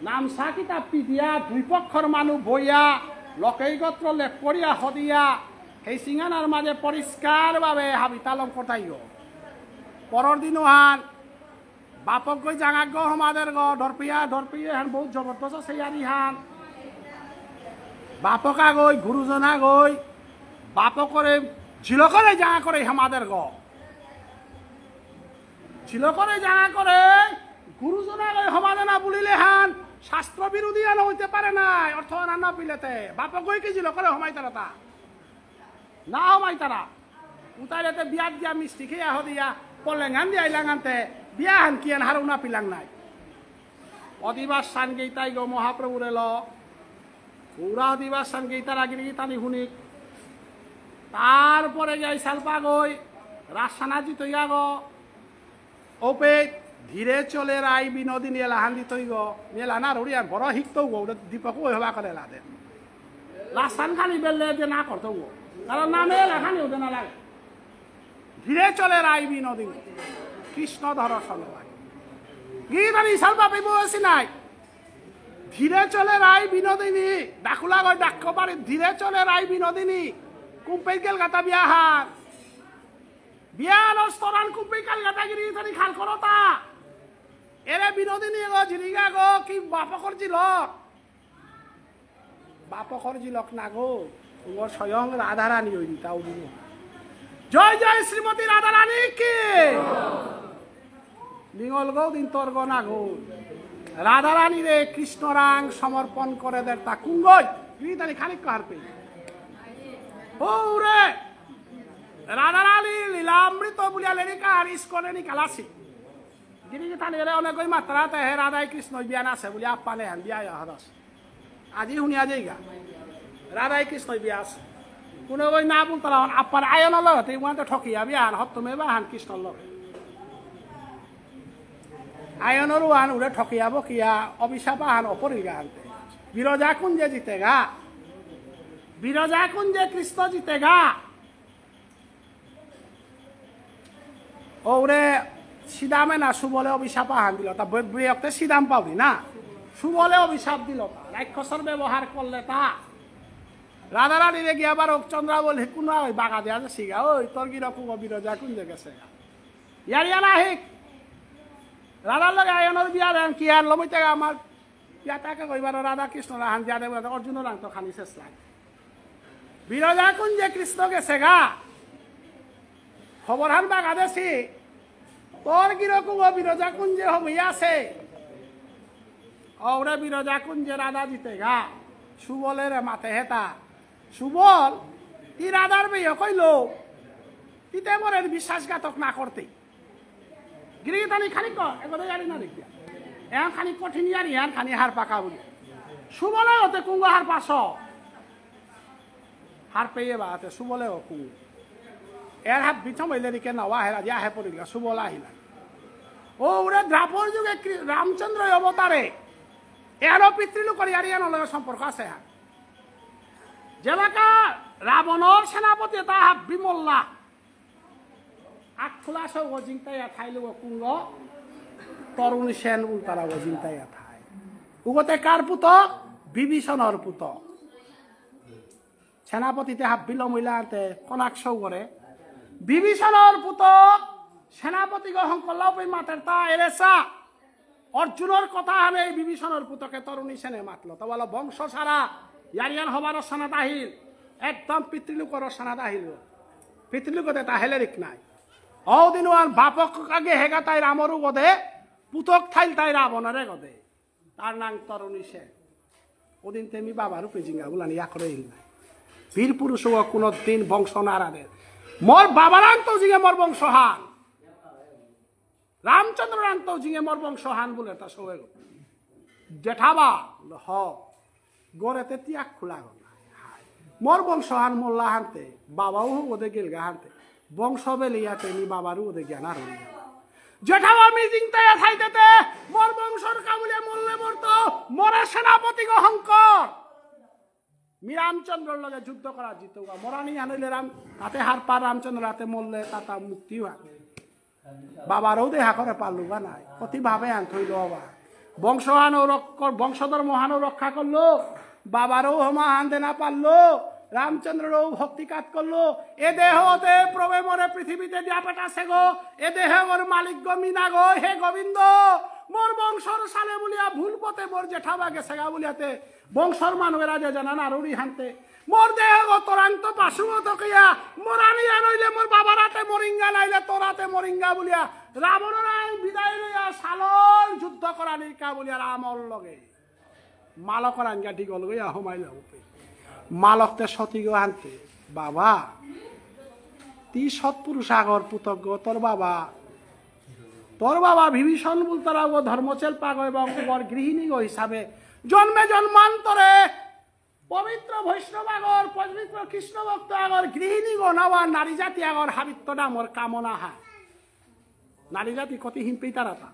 নামসা কিতাপ পিদিয়া, দুই পক্ষর মানু বইয়া, লকেই গোত্র লেপ করিয়া হদিয়া, হেই সিঙ্গানার মাঝে পরিষ্কারভাবে হাবিতা লম করতাইও। পরর দিন ওহান, বাপক গই জাঙাক গো হমাদের গো, ডরপিয়া, ডরপিয়া হান বহুত জবরদস্ত আছে ইয়ারি হান। বাপক আগই, গুরুজন আগই, বাপকরে, জিলকরে জাঙা করে হমাদের গো। জিলকরে জাঙা করে, গুরুজন আগই হমাদে না বুলিলে হান, শাস্ত্র বিরোধী হান হইতে পারে নাই, অর্থ হান না পিলেতে। বাপক গই কি জিলকরে হমাইতারা তা? না হমাইতারা। উতাইলেতে বিয়াত গিয়া মিষ্টি খেয়া হদিয়া, পলেঙান দিয়া ইলাঙানতে, বিয়া হান কিয়ান হারৌ না পিলাং নাই। অধিবাস সান গেইতাই গো মহাপ্রভুরে ল। পুরা অধিবাস সান গেইতারা গিরি গিথানি হুনিক। তারপরে গিয়া ইসালপা গই, রাসানা জিতইয়া গো। ওপে ধীরে চলে রাই বিনোদিনী এলাহান দিতই গো। মেলা না রুড়িয়া বড় হিকতৌ গো, ওটা দীপক ওই হবা করে লাদে। লাসান খানি বেললে যে না করতৌ গো। কারণ নামে এলাহানি ওদের না লাগে। ধীরে চলে রাই বিনোদিনী। কৃষ্ণ ধর সমবায়। গিরি গিথানি ইসালপা পেবো এসি নাই। ধীরে চলে রাই বিনোদিনী। ডাকুলা গো ডাক্ক পারে ধীরে চলে রাই বিনোদিনী। কুম্পেই গেল গাতা বিয়াহান। বিয়াহানর স্তরান কুম্পেই কাল গাতা গিরি গিথানি খাল করতা। এরে বিনোদিনী গো, জিরিগা গো, কি বাপকর জিলক? বাপকর জিলক না গো, ও স্বয়ং রাধারানী ওই দিতা উড়িব। জয় জয় শ্রীমতী রাধারানী কি? নিঙল গো দিন তর্গ না গো। রাধারানী রে কৃষ্ণরাং সমর্পণ করে দের তা কুঙ্গই। গিরি গিথানি খানিক হারপে। ও রে, রাধারানী লীলামৃত বুলিয়া লেরিকা আর ইস্কনে নিকালাসি। গিরি গিথানি এরে অনেকই মাত্রাতে হে রাধাই কৃষ্ণ বিয়ান আছে বুলিয়া আপ্পানে হেন বিয়া হদস। আজি শুনিয়া যাইগা। রাধাই কৃষ্ণ বিয়া আছে। কোনো ওই না বলতারা আপ্পার আয়ন লগে, তুই মানে ঠকিয়া বিয়া হান, হত্তমে বা হান কৃষ্ণ লগে। আয়নর ওহান উড়ে ঠকিয়া বকিয়া অভিশাপ আহান অপরিল গাহান্তে। বিরজা কুঞ্জে জিতেগা। বিরজা কুঞ্জে কৃষ্ণ জিতেগা। ওরে সিদামে না সুবলে অভিশাপ আহান দিল। তা বে-, বেয়কতে সিদাম পাউনি না। সুবলে অভিশাপ দিল তা। রাক্ষসর ব্যবহার করলে তা। রাধারানীরে গিয়া বারো চন্দ্রাবলী কুনা ওই বাগা দেয়া যে সিগা, ওই তোর গিরক উগো বিরজা কুঞ্জে গেছে গা। ইয়ার ইয়ার আহিক। রাধার লগে আয়নর বিয়া দেন কি আর লমইতে গা আমার। ইয়া তাকে কইবার রাধা কৃষ্ণ রাহান দিয়া দেব, অর্জুন রাং তো খানি শেষ লাগে। বিরজা কুঞ্জে কৃষ্ণ গেছে গা। খবর হান বাগাদেশি, তোর গিরকু ও বিরজা কুঞ্জে হমিয়া আছে। ওরে বিরজা কুঞ্জে রাধা জিতে গা। সুবলে রে মাতে হেতা। সুবল, তি রাধার বেয়ে কইল, তিতে মরে বিশ্বাসঘাতক না করতে। গিরি গিথানি খানিক, এগোতে জানি না দেখিয়া। এখন খানিক কঠিন জানি, এখন খানি হার পাকা বলি। সুবলে হতে কুঙ্গ হার পাশ। হার পেয়ে বা হাতে সুবলে ও কুঙ্গ। এর হাত বিছম হইলে দিকে নাওয়া হেরা দিয়া হে পড়িল, সুবল আহিলা। ও ওরে দ্বাপর যুগে কৃ-, রামচন্দ্র অবতারে এরও পিতৃলোকর ইয়ারিয়ান লগে সম্পর্ক আছে হ্যাঁ। যেবাকা রাবণর সেনাপতি তা হাব্বি মোল্লা। আকখুলা সৌ জিংতাইয়া থাইল গো কুঙ্গ, তরুণ সেন উল্টারা গো জিংতাইয়া থাই। উগতে কার পুতক? বিভীষণর পুতক। সেনাপতিতে হাব্বিল মহিলা আনতে কনাক সৌগরে। বিভীষণর পুতক সেনাপতি গো হংকল্লা উপে মাতের তা এরেসা। অর্জুনর কথা হানে এই বিভীষণর পুতকে তরুণী সেনে মাতলো। তো বলো বংশ সারা ইয়ারিয়ান হবার সনাত আহিল। একদম পিতৃলোকর সনাত আহিল। পিতৃলোকতে তাহেলে রিক নাই। অদিন ওয়ান বাপক আগে হেগা তাই রামর উগদে পুতক থাইল তাই রাবণরে গদে। তার নাম তরুণী সেন। ওদিন তেমি বাবার উপরে জিঙ্গা বুলানি ইয়া করে হিল নাই। বীর পুরুষ ও কোনো দিন বংশ নারাদের। মোর বাবারাং তো জিঙ্গে মোর বংশ হান। রামচন্দ্র রাং তো জিঙ্গে মোর বংশ হান বলে তা সবে গো। জেঠাবা, হ। গরেতে তিয়াগ খোলা গো। মোর বংশ হান মোল্লা হানতে, বাবাও ওদে গেলগা হানতে। বংশ বেলিয়াতে নি বাবারও ওদে জ্ঞান আর হইল। জেঠাবা মি জিংতাইয়া থাইতেতে, মোর বংশর কাবুলিয়া মল্লে মরতো, মোরে সেনাপতি গো হংকর। মি রামচন্দ্রর লগে যুদ্ধ করা জিতৌগা। মোরানি হানইলে রাম, তাতে হার পার রামচন্দ্র রাতে মল্লে তাতা মুক্তি হয়। বাবারও দেহা করে পারলু বা নাই। কতি ভাবে আন থইল বাবা। বংশ হানও রক্ষ-, বংশধর্ম হানও রক্ষা করলো। বাবারও হমা হান দেনা পারলো। রামচন্দ্ররও ভক্তি কাত করলো। এ দেহ হতে প্রভে মোরে পৃথিবীতে দিয়া পেটাসে গো। এ দেহ মোর মালিক গো মিনা গো। হে গোবিন্দ, মোর বংশর সালে বুলিয়া ভুল পথে মোর জেঠাবা গেসেগা বুলিয়াতে বংশর মানুষেরা যে জানা নারুরি হানতে। মোর দেহ গো তোরাং তো পাশুগত কিয়া, মোরানি আর হইলে মোর বাবার হাতে মরিঙ্গা নাইলে তোর হাতে মরিঙ্গা বুলিয়া রাবণর আইন বিদায় লইয়া সালর যুদ্ধ করানির কা বুলিয়া রামর লগে। মালকর আঙ্গা ঠিক হল গইয়া হমাইলা উপে। মালকতে সতী গো হানতে, বাবা, তি সৎপুরুষ আগর পুতক গো, তোর বাবা, তোর বাবা বিভীষণ বুলতারা গো ধর্মচেল পাগ এবং ওর গৃহিণী গো হিসাবে জন্মে জন্মান্তরে পবিত্র বৈষ্ণব আগর, পবিত্র কৃষ্ণ ভক্ত আগর, গৃহিণী গো নাওয়া নারী জাতি আগর হাবিত্ত নামর কামনা হা। নারী জাতি কতি হিমপেই তারাতা।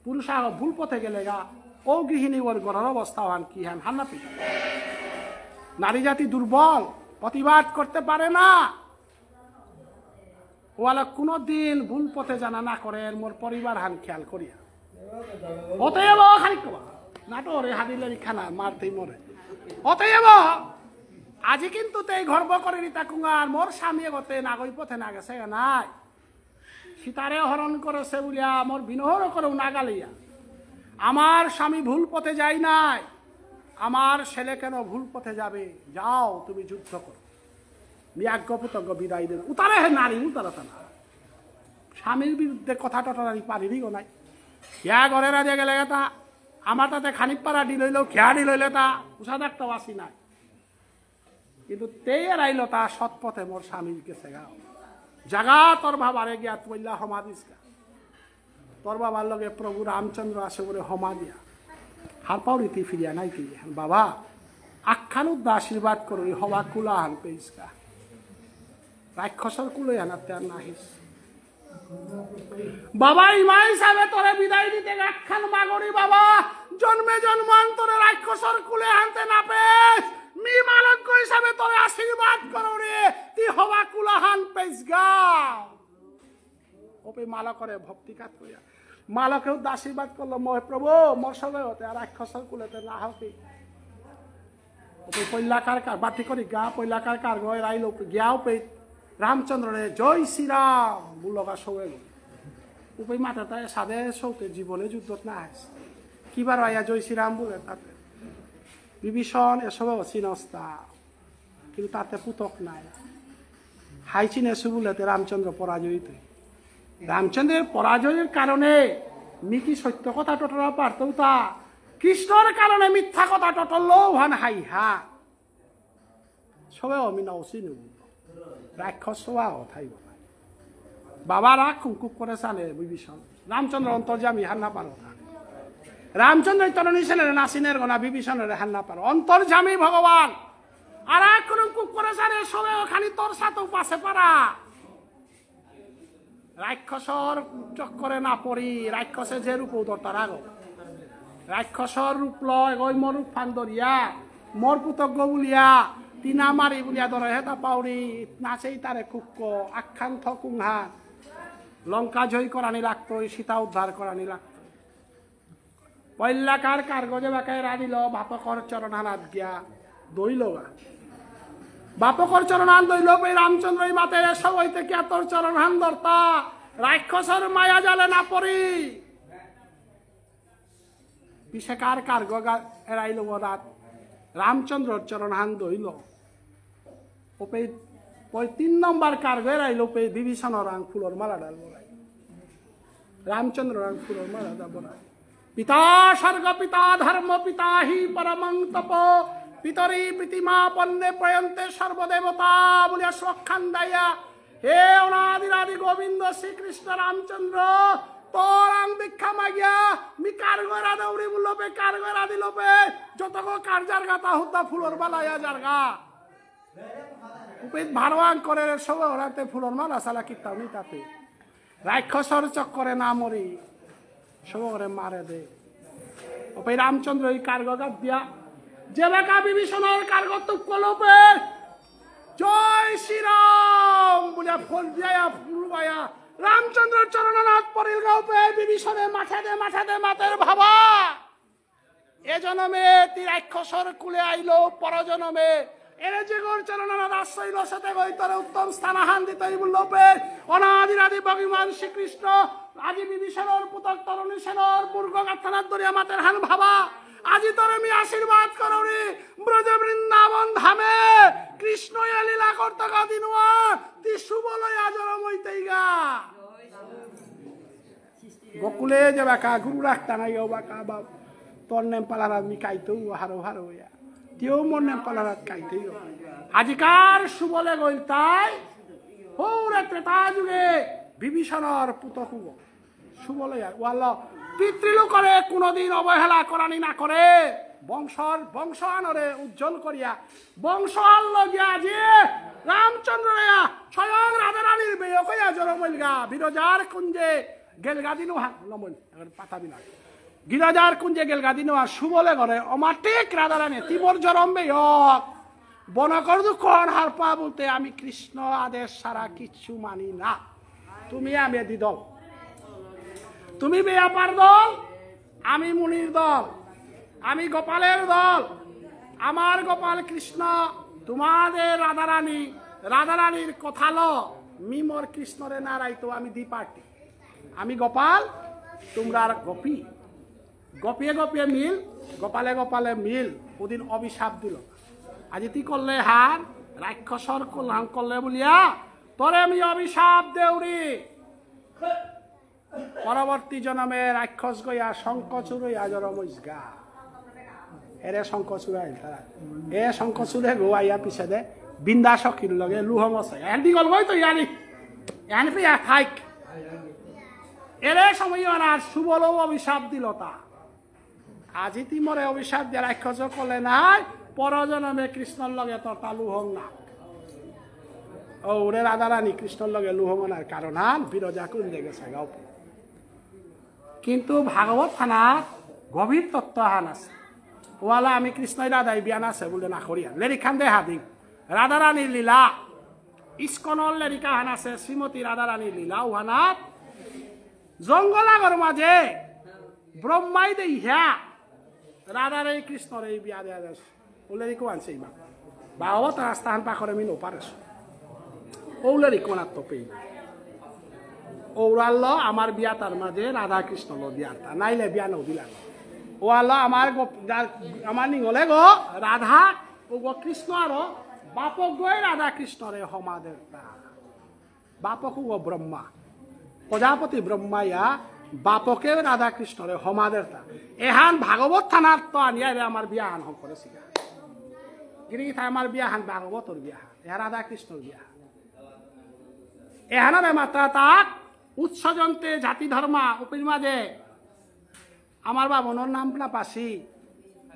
পুরুষ আগ ভুল পথে গেলেগা, ও গৃহিণী ওর ঘরের অবস্থা হান কি হান হান্না পেয়ে। নারী জাতি দুর্বল, প্রতিবাদ করতে পারে না। ওয়ালা কোনো দিন ভুল পথে জানা না করে মোর পরিবার হান খেয়াল করিয়া। অতএব খালি কবা, নাটোরে হাদিলে খানা মারতেই মরে। অতএব আজি কিন্তু তেই গর্ব করে রিতা কুঙ্গার মোর স্বামী এগোতে নাগই পথে না গেছে নাই। সীতারে হরণ করেছে বুলিয়া মোর বিনহর করেও না গালিয়া। আমার স্বামী ভুল পথে যায় নাই, আমার ছেলে কেন ভুল পথে যাবে? যাও তুমি যুদ্ধ করো। মি আজ্ঞ পুতজ্ঞ বিদায় দেন। উতারে হে নারী, উতারা তা না। স্বামীর বিরুদ্ধে কথা টটরানি পারিনি গো নাই। খেয়া ঘরে রাজে গেলে তা, আমার তাতে খানিক পারা ডিল হইলেও খেয়া ডিল হইলে তা, উষা ডাক্তার আসি নাই। কিন্তু তেই এরাইল তা সৎ পথে মোর স্বামীর গেছে গাও। জাগা তোর বাবারে গিয়া তুইলা হমা দিস গা। তোর বাবার লগে প্রভু রামচন্দ্র আছে বলে হমা দিয়া। হারপাও রীতি ফিরিয়া নাই কি? বাবা, আখ্যান উদ্দা আশীর্বাদ করো, এই হবা কুলা হান পেইস গা। রাক্ষসর কুলো হানাতে আর নাহিস। বাবা, ইমা হিসাবে তোরে বিদায় দিতে আখ্যান মাগরি বাবা, জন্মে জন্মান্তরে রাক্ষসর কুলে হানতে না পেস, মি মালক হিসাবে তোরে আশীর্বাদ করো রে, তি হবা কুলাহান পেস গাও। ওপে মালকরে ভক্তি কাত করিয়া। মালকেও আশীর্বাদ করলো, "মহে প্রভু, মোর সবে হতে আর রাক্ষসর কুলেতে না হতে।" ওপে পৈলাকার কার, বাতি করি গা পৈলাকার কার গয় রাইল ওপে গিয়া ওপে রামচন্দ্ররে, "জয় শ্রীরাম," বুলগা সবে গো। ওপে মাতা তাই সাদে সৌতে জীবনে যুদ্ধত না আছে। কিবার আয়া জয় শ্রীরাম বুলে তাতে। বিভীষণ এসবে অচিনস্তা। কিন্তু তাতে পুতক নাই। হাইচিনে সুবুলেতে রামচন্দ্র পরাজয়িত। রামচন্দ্রের পরাজয়ের কারণে মি কি সত্য কথা টটরা পারতৌতা? কৃষ্ণর কারণে মিথ্যা কথা টটললো হান হাইহা। সবে অমিনা অসিনু। রাক্ষস সবা অথাইব না। বাবা রাগ কুঙ্কুপ করে সানে বিভীষণ। রামচন্দ্র অন্তর্যামী হার না পারো না। রামচন্দ্র তরণী সেনের নাসিনের গোনা বিভীষণের হার না পারো। অন্তর্যামী ভগবান। আর এক কুঙ্কুপ করে সানে সবে খালি তোর সাথে উপাসে পারা। রাক্ষসর চক্করে না পড়ি, রাক্ষসে যে রূপ ধরতারা গো। রাক্ষসর রূপ লয়, গই মোর রূপ ফান ধরিয়া, মোর পুতক গো বুলিয়া, তিনা মারি বুলিয়া ধরে হেতা পাউরি, নাচেই তারে কুক্ক, আখ্যান থকুংহা। লঙ্কা জয় করানি লাগতই, সীতা উদ্ধার করানি লাগতই। পইলাকার কার্গ যেবাকা এরা দিল, বাপকর চরণহানাত গিয়া দইলগা। বাপকর চরণহান দইল, পে রামচন্দ্র এই মাতে সব হইতে কিয়া তোর চরণহান ধরতা, রাক্ষসর মায়া জালে না পড়ি। পিছেকার কার্গ গা-, এরাইল বরাত, রামচন্দ্রর চরণহান দইল। ওপে, ওই তিন নম্বর কার্গ এরাইল ওপে বিভীষণরাং ফুলর মালা ডাল বরাই। রামচন্দ্ররাং ফুলর মালা ডাল বরাই। পিতা স্বর্গ পিতা ধর্ম পিতা হি পরমং তপ। পিতরি প্রীতিমাপন্নে প্রয়ন্তে সর্বদেবতা বুলিয়া শ্লোকহান দাইয়া। হে অনাদিরাদি গোবিন্দ শ্রীকৃষ্ণ রামচন্দ্র, তোরাং ভিক্ষা মাগিয়া, মি কার্গ এরা দেউরি বুলপে, কার্গ এরা দিলপে, যতগ কার্যার গাতা হুদ্দা ফুলর মালা ইয়া জারগা। উপেত ভারোয়াং করে সব ওরাতে ফুলর মালা সালা কিত্তাও নেই তাতে। রাক্ষসর চক্করে না মরি, সবরে মারে দে। ওপে রামচন্দ্র এই কার্গ গাত দিয়া, যেবাকা বিভীষণর কার্গ তুপ করল ওপে, "জয় শ্রীরাম" বুলিয়া ফল দিয়া ফুল বায়া, রামচন্দ্র চরণনাথ পরিল গাউপে, বিভীষণে মাঠে দে, মাঠে দে, মাতের বাবা। এ জনমে তি রাক্ষসর কুলে আইল, পরজনমে এরে যে গৌর চরণনাথ আশ্রয় লসেতে গই তরে উত্তম স্থান আহান দিতই বুল্লপে, অনাদিরাদি ভগবান শ্রীকৃষ্ণ, আজি বিভীষণর পুতক তরুণী সেনর মুর্গ গাথানাত দরিয়া মাতের হান ভাবা, আজি তরে মি আশীর্বাদ করুরি, ব্রজ বৃন্দাবন ধামে কৃষ্ণ এ লীলা করতকা দিনুয়া, তি শুভ লয়া জরম হইতেইগা। গোকুলে যে বাকা গুরু রাখতা নাই ও বাকা বাপ, তোর নেম পালারাত মি কাইতেও হারো হারো ইয়া। তেও মোর নেম পালারাত কাইতেও। আজিকার শুভলে গইল তাই, হৌরে ত্রেতা যুগে বিভীষণর পুতকুগ। শুভলে ইয়া, ওয়াল্ল পিতৃলোকরে কোনোদিন অবহেলা করানি না করে, বংশর, বংশ আনরে উজ্জ্বল করিয়া, বংশ আন লগিয়া আজি রামচন্দ্র ইয়া, স্বয়ং রাধারানীর বেয়ক ইয়া জরমইলগা, বিরজার কুঞ্জে গেলগা দিনু হান, লমন, এখন পাতা বিনা। গিরাজার কুঞ্জে গেলগা দিনু আর শুভলে ঘরে, অমাটিক রাধারানী, তিমর জরম বেয়ক। বনকর দুখন হারপা বলতে, "আমি কৃষ্ণ আদেশ ছাড়া কিচ্ছু মানি না। তুমি আমি এদি দল। তুমি বেয়াপার দল, আমি মুনির দল, আমি গোপালের দল। আমার গোপাল কৃষ্ণ, তোমাদের রাধারানী, রাধারানীর কথা ল, মি মোর কৃষ্ণরে না রাইতো, আমি দ্বিপার্টি।" আমি গোপাল, তোমরা আর গোপী। গোপীয়ে গোপীয়ে মিল, গোপালে গোপালে মিল। ওদিন অভিশাপ দিল। আজি তি করলে হান, রাক্ষসর কল্যাণ করলে বুলিয়া, তোরে আমি অভিশাপ দেউরি। পরবর্তী জন্মে রাক্ষস গইয়া শঙ্খচূড় ইয়া জরম হইসগা। এরে শঙ্খচূড় আইল তারা। এ শঙ্খচূড়ে গো আইয়া পিছে দে, বিন্দা সখীর লগে লুহং আছে। এর দীঘল গই তো ইয়ানি। এহান পিয়া থাইক। এরে সময় আর শুভলেও অভিশাপ দিল তা। আজি তি মোরে অভিশাপ দিয়া রাক্ষস করলে নাই, পরজনমে কৃষ্ণর লগে তোর তা লুহং না। ও ওরে রাধারানী কৃষ্ণর লগে লুহং না, কারণ হান বিরজা কুঞ্জে গেসেগা। কিন্তু ভাগবত থানাত গভীর তত্ত্ব আহান আছে। ওয়ালা আমি কৃষ্ণই রাধাই বিয়ান আছে বুলে না করিয়া। লেরিকহান দেহা দিন। রাধারানীর লীলা। ইস্কনর লেরিক আহান আছে, শ্রীমতী রাধারানীর লীলা। ওহানাত জঙ্গল আগর মাঝে ব্রহ্মাই দেইহা রাধারে কৃষ্ণরে বিয়া দেয়া যায়। ওলে রিকো আনছে ইমা। ভাগবত রাস্তাহান পাকরে মি নো পারেস। ওলে রিকো না তো পেই। ওরাল্ল আমার বিয়া তার মাঝে রাধা কৃষ্ণ লো বিয়া তা। নাইলে বিয়া নো দিলা। ও আল্লাহ আমার গোপ-, যা-, আমার নিঙলে গো রাধা, ও গো কৃষ্ণ আরো বাপক গই রাধা কৃষ্ণরে হমা দেরতা। বাপক ও ব্রহ্মা। প্রজাপতি ব্রহ্মাইয়া বাপকে রাধা কৃষ্ণরে হমা দেরতা। এহান ভাগবত থানাত তো আনিয়া রে আমার বিয়াহান হম করেসিগা। গিরি গিথানি আমার বিয়াহান ভাগবতর বিয়াহান। এহা রাধা কৃষ্ণর বিয়াহান। এহানরে মাত্রা তাক উৎসজন্তে জাতি ধর্মা উপির মাঝে আমার বামনর নাম না পাসি,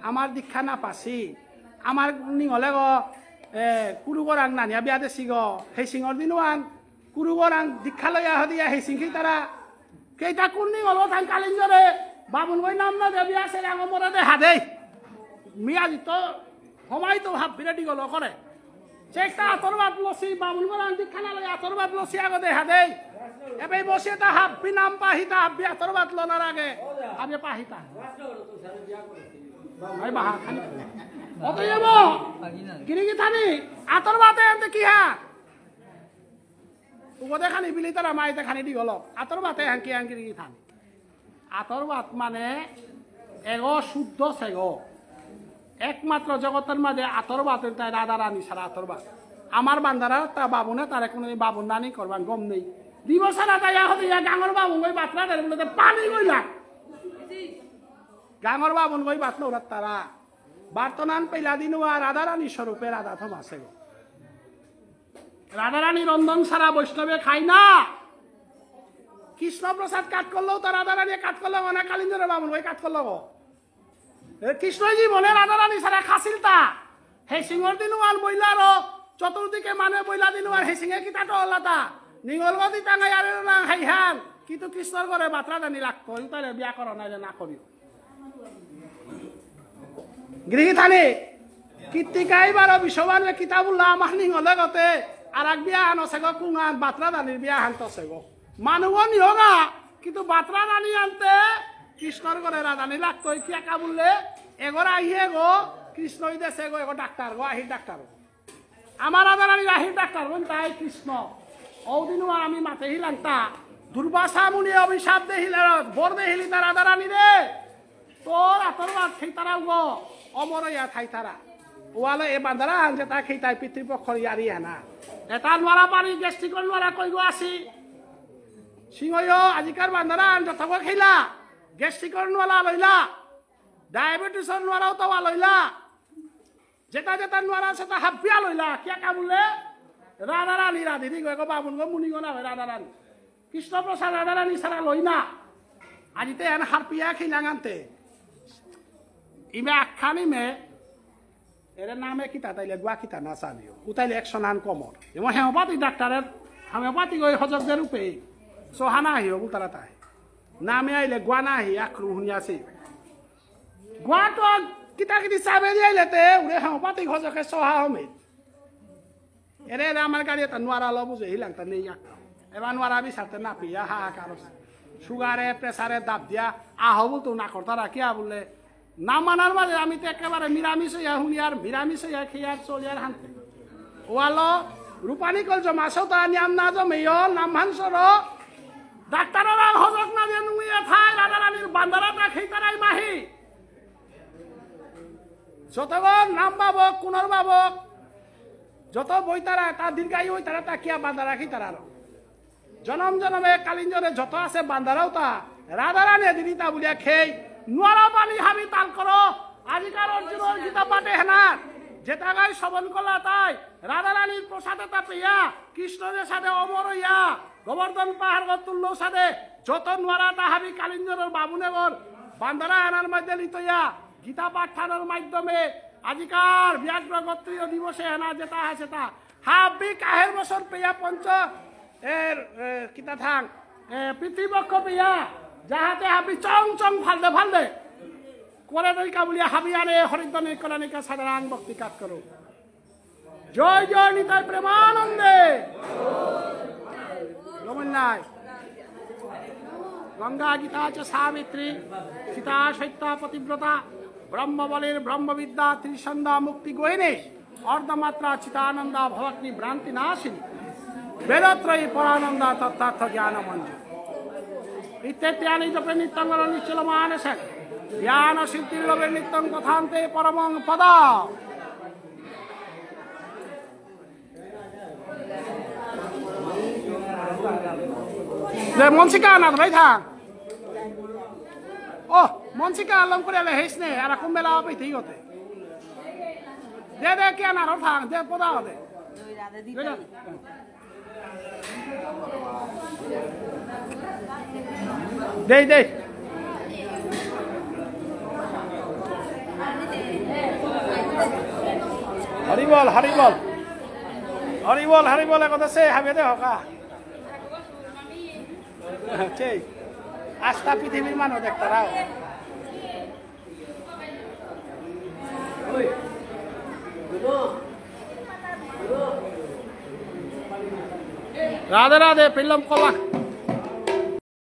আমার দীক্ষা না পাসি, আমার নিঙলে গো, এ, কুরু গরাং নানিয়া বিয়া দেসি গো, সেই সিংহর দিন ওয়ান, গুরুগরাং দীক্ষা লয়া হদিয়া হেসিংকি তারা। কেইটা কুন্নি গলো থাং কালিঞ্জরে। বামুন গই নাম না দেবী আছে রাঙ মরে দেহা দেই। মিয়া দিত হমাই তো হাব্বিরে ডিগল করে। চেকটা আতর বাদ লসি, বামুন গরাং দীক্ষা না লয়া আতর বাদ লসি আগো দেহা দেই। এবে বসে তা হাব্বি নাম পাহিতা হাব্বি আতর বাদ লনার আগে। হাব্বি পাহিতা। ভাই বাহা খানি। অতএব, গিরিগিথানি, আতর বাদে আনতে কি হা? উগদে খানি বিলি তারা মাইতে খানি দি গলো। আতর বাদে হাঙ্কি হাঙ্কি গিরি থানি। আতর বাদ মানে এগো শুদ্ধ সেগো। একমাত্র জগতের মাঝে আতর বাদ তাই রাধা রানী ছাড়া আতর বাদ। আমার বান্দারা তা বাবুনে তারে কোনো বাবুন নানি করবান গম নেই। দিবস রাতা ইয়া হতে ইয়া গাঙর বাবুন গই বাতরা দেন বলে তো পানি গইলা। গাঙর বাবুন গই বাতলো রাত তারা। বার্তনান পেলা দিন ওয়া রাধা রানী স্বরূপে রাধা থমাসে গো। রাধারানী রন্ধন ছাড়া বৈষ্ণবে খায় না। কৃষ্ণ প্রসাদ কাট করলেও তো রাধারানী কাট করলো না, কালিন্দরে বামুন ওই কাট করলো গো। এ কৃষ্ণ জীবনে রাধারানী ছাড়া খাসিল তা। হে সিংহর দিন ওয়ান বইলারো চতুর্দিকে মানে বইলা দিন ওয়ান হে সিংহে কিতা টলা তা। নিঙল গদি টাঙ্গাই আর না হাইহান। কিন্তু কৃষ্ণর ঘরে বাতরা জানি লাগতো, ইউতারে বিয়া করো নাইলে না করিও। গৃহী থানি, কীর্তিকাই বারো বিশ্ববান রে কিতাবুল্লাহ আমার নিঙলে গতে, আর এক বিয়া আনো সেগো কুঙান বাতরা রানীর বিয়া হান তো সেগো। মানু নিয়োগা, কিন্তু বাতরা রানী আনতে কৃষ্ণর ঘরে রাধানি লাগতো, কিয়া কা বললে, এগোর আহিয়ে গো, কৃষ্ণই দেশে গো, এগো ডাক্তার গো, আহির ডাক্তার গো। আমার রাধারানী আহির ডাক্তার বোন তাই কৃষ্ণ। ঔদিনও আমি মাতে হিলাংতা। দুর্বাসা মুনি অভিশাপ দেহিল, বর দেহিলি তার রাধারানী রে। তোর আতর বাদ খেইতারা গো, অমর ইয়া থাইতারা। ওয়ালে এ বান্দারা আনছে তা খেইতাই পিতৃপক্ষর ইয়ারি হানা। এটা নোয়ারা পানি গ্যাস্ট্রিকর নোয়ারা কই গো আসি। সিংহয় আজিকার বান্দারা আন যত গো খেইলা। গ্যাস্ট্রিকর নোয়ালা লইলা। ডায়াবেটিসর নোয়ারাও তো লইলা। যেটা যেটা নোয়ারা সেটা হাবিয়া লইলা, কিয়া কা বুললে? রাধা রানী রাধি দিগো, এগো বামুন গো মুনি গো না হয় রাধা রানী। কৃষ্ণ প্রসাদ রাধা রানী ছাড়া লই না। আজিতে এন হারপিয়া খিলাঙানতে। ইমে আখ্যান ইমে, এরে নামে কিতা তাইলে গুয়া কিতা না চালিও। উতাইলে একশো নান কমর। এবং হোমিওপ্যাথি ডাক্তারের, হোমিওপ্যাথি গই হজকদের রূপে, সোহানা আহিও বুলতারা তাই। নামে আইলে গুয়া না আহি, আক্রু হুনি আসি। গুয়াটো কিতা কিতি চাবে দিয়া লেতে, উড়ে হাও পাতি খজকে সহা হমে। এরে এরে আমার গাড়ি এটা নোয়ারা লো বুঝে হিলাং তা নেই একটা। এবার নোয়ারা বিচারতে না পিয়া হাহাকার। সুগারে, প্রেসারে দাব দিয়া, আহ বলতো না করতারা কিয়া বললে। না মানার মাঝে আমি তো একেবারে নিরামিষ হইয়া হুনিয়ার, নিরামিষ হইয়া খেয়ার চলিয়ার হানতে। ওয়ালো, রূপানি কল জমা সৌতা নিয়াম না জমেয়, নাম হানসর। ডাক্তাররা হজক না দিয়ে নুইয়া থাই, রাধারানীর বান্দারা তা খেইতারাই মাহি। যতগণ নাম বাবক, কুনর বাবক, যত বইতারা, তা দীর্ঘায়ু হইতারা, তা কিয়া বান্দা রাখি তারা আরো। জনম জনমে কালিঞ্জরে যত আছে বান্দারাও তা, রাধারানী দিদি তা বুলিয়া খেই, নোয়ারা পানি হাবি তাল করো, আজিকার অর্জুনর গীতা পাঠে হেনা, যেতাগাই শ্রবণ করলা তাই, রাধারানীর প্রসাদে তা পেয়া, কৃষ্ণদের সাথে অমর হইয়া, গোবর্ধন পাহাড় গো তুল্য সাদে, যত নোয়ারা তা হাবি কালিঞ্জরর বামুনেগর, বান্দারা আনার মধ্যে লিতইয়া, গীতা পাঠ থানোর মাধ্যমে, আজিকার ব্যাঘ্র গোত্রীয় দিবসে এনা যেতা আছে তা, হাবি কাহের বছর পেয়া পঞ্চ, এর, এ, কিতা থাং, এ, পিতৃপক্ষ পেয়া, যাহাতে হাবি চং চং ফালদে ফালদে, করে দই কাবুলিয়া হাবি আনে হরিদ্বারে করানিকা সাধারণ ভক্তি কাজ করো। জয় জয় নিতাই প্রেমানন্দে। রমন্যায়। গঙ্গা গীতা চ সাবিত্রী, সীতা সত্যা পতিব্রতা, ব্রহ্মবলির ব্রহ্মবিদ্যা ত্রিসন্ধ্যা মুক্তি গহিনী, অর্ধমাত্রা চিতানন্দা ভবাগ্নি ভ্রান্তি নাশিনী, বেদত্রয়ী পরানন্দা তত্ত্বার্থ জ্ঞান মঞ্জু। ইত্যেত্যানি জপে নিত্যং নিশ্চল মানসে, জ্ঞান সিদ্ধির লভে নিত্যং কথান্তে পরমং পদ। দে মনসিকা না ভাই থা। ও, মনসিকা লম করে লে হেস নে, আর কোন বেলা আপে ঠিক হতে। দে দে কে না রো থা, দে পদা দে। দে দে। দেই, দেই। হরি বল, হরি বল। হরি বল, হরি বল, একথা সে হাবিয়ে দে হকা। সেই আস্থা পৃথিবীর মানুষ দেখতারাও। রাধে রাধে, ফিরলাম কলা।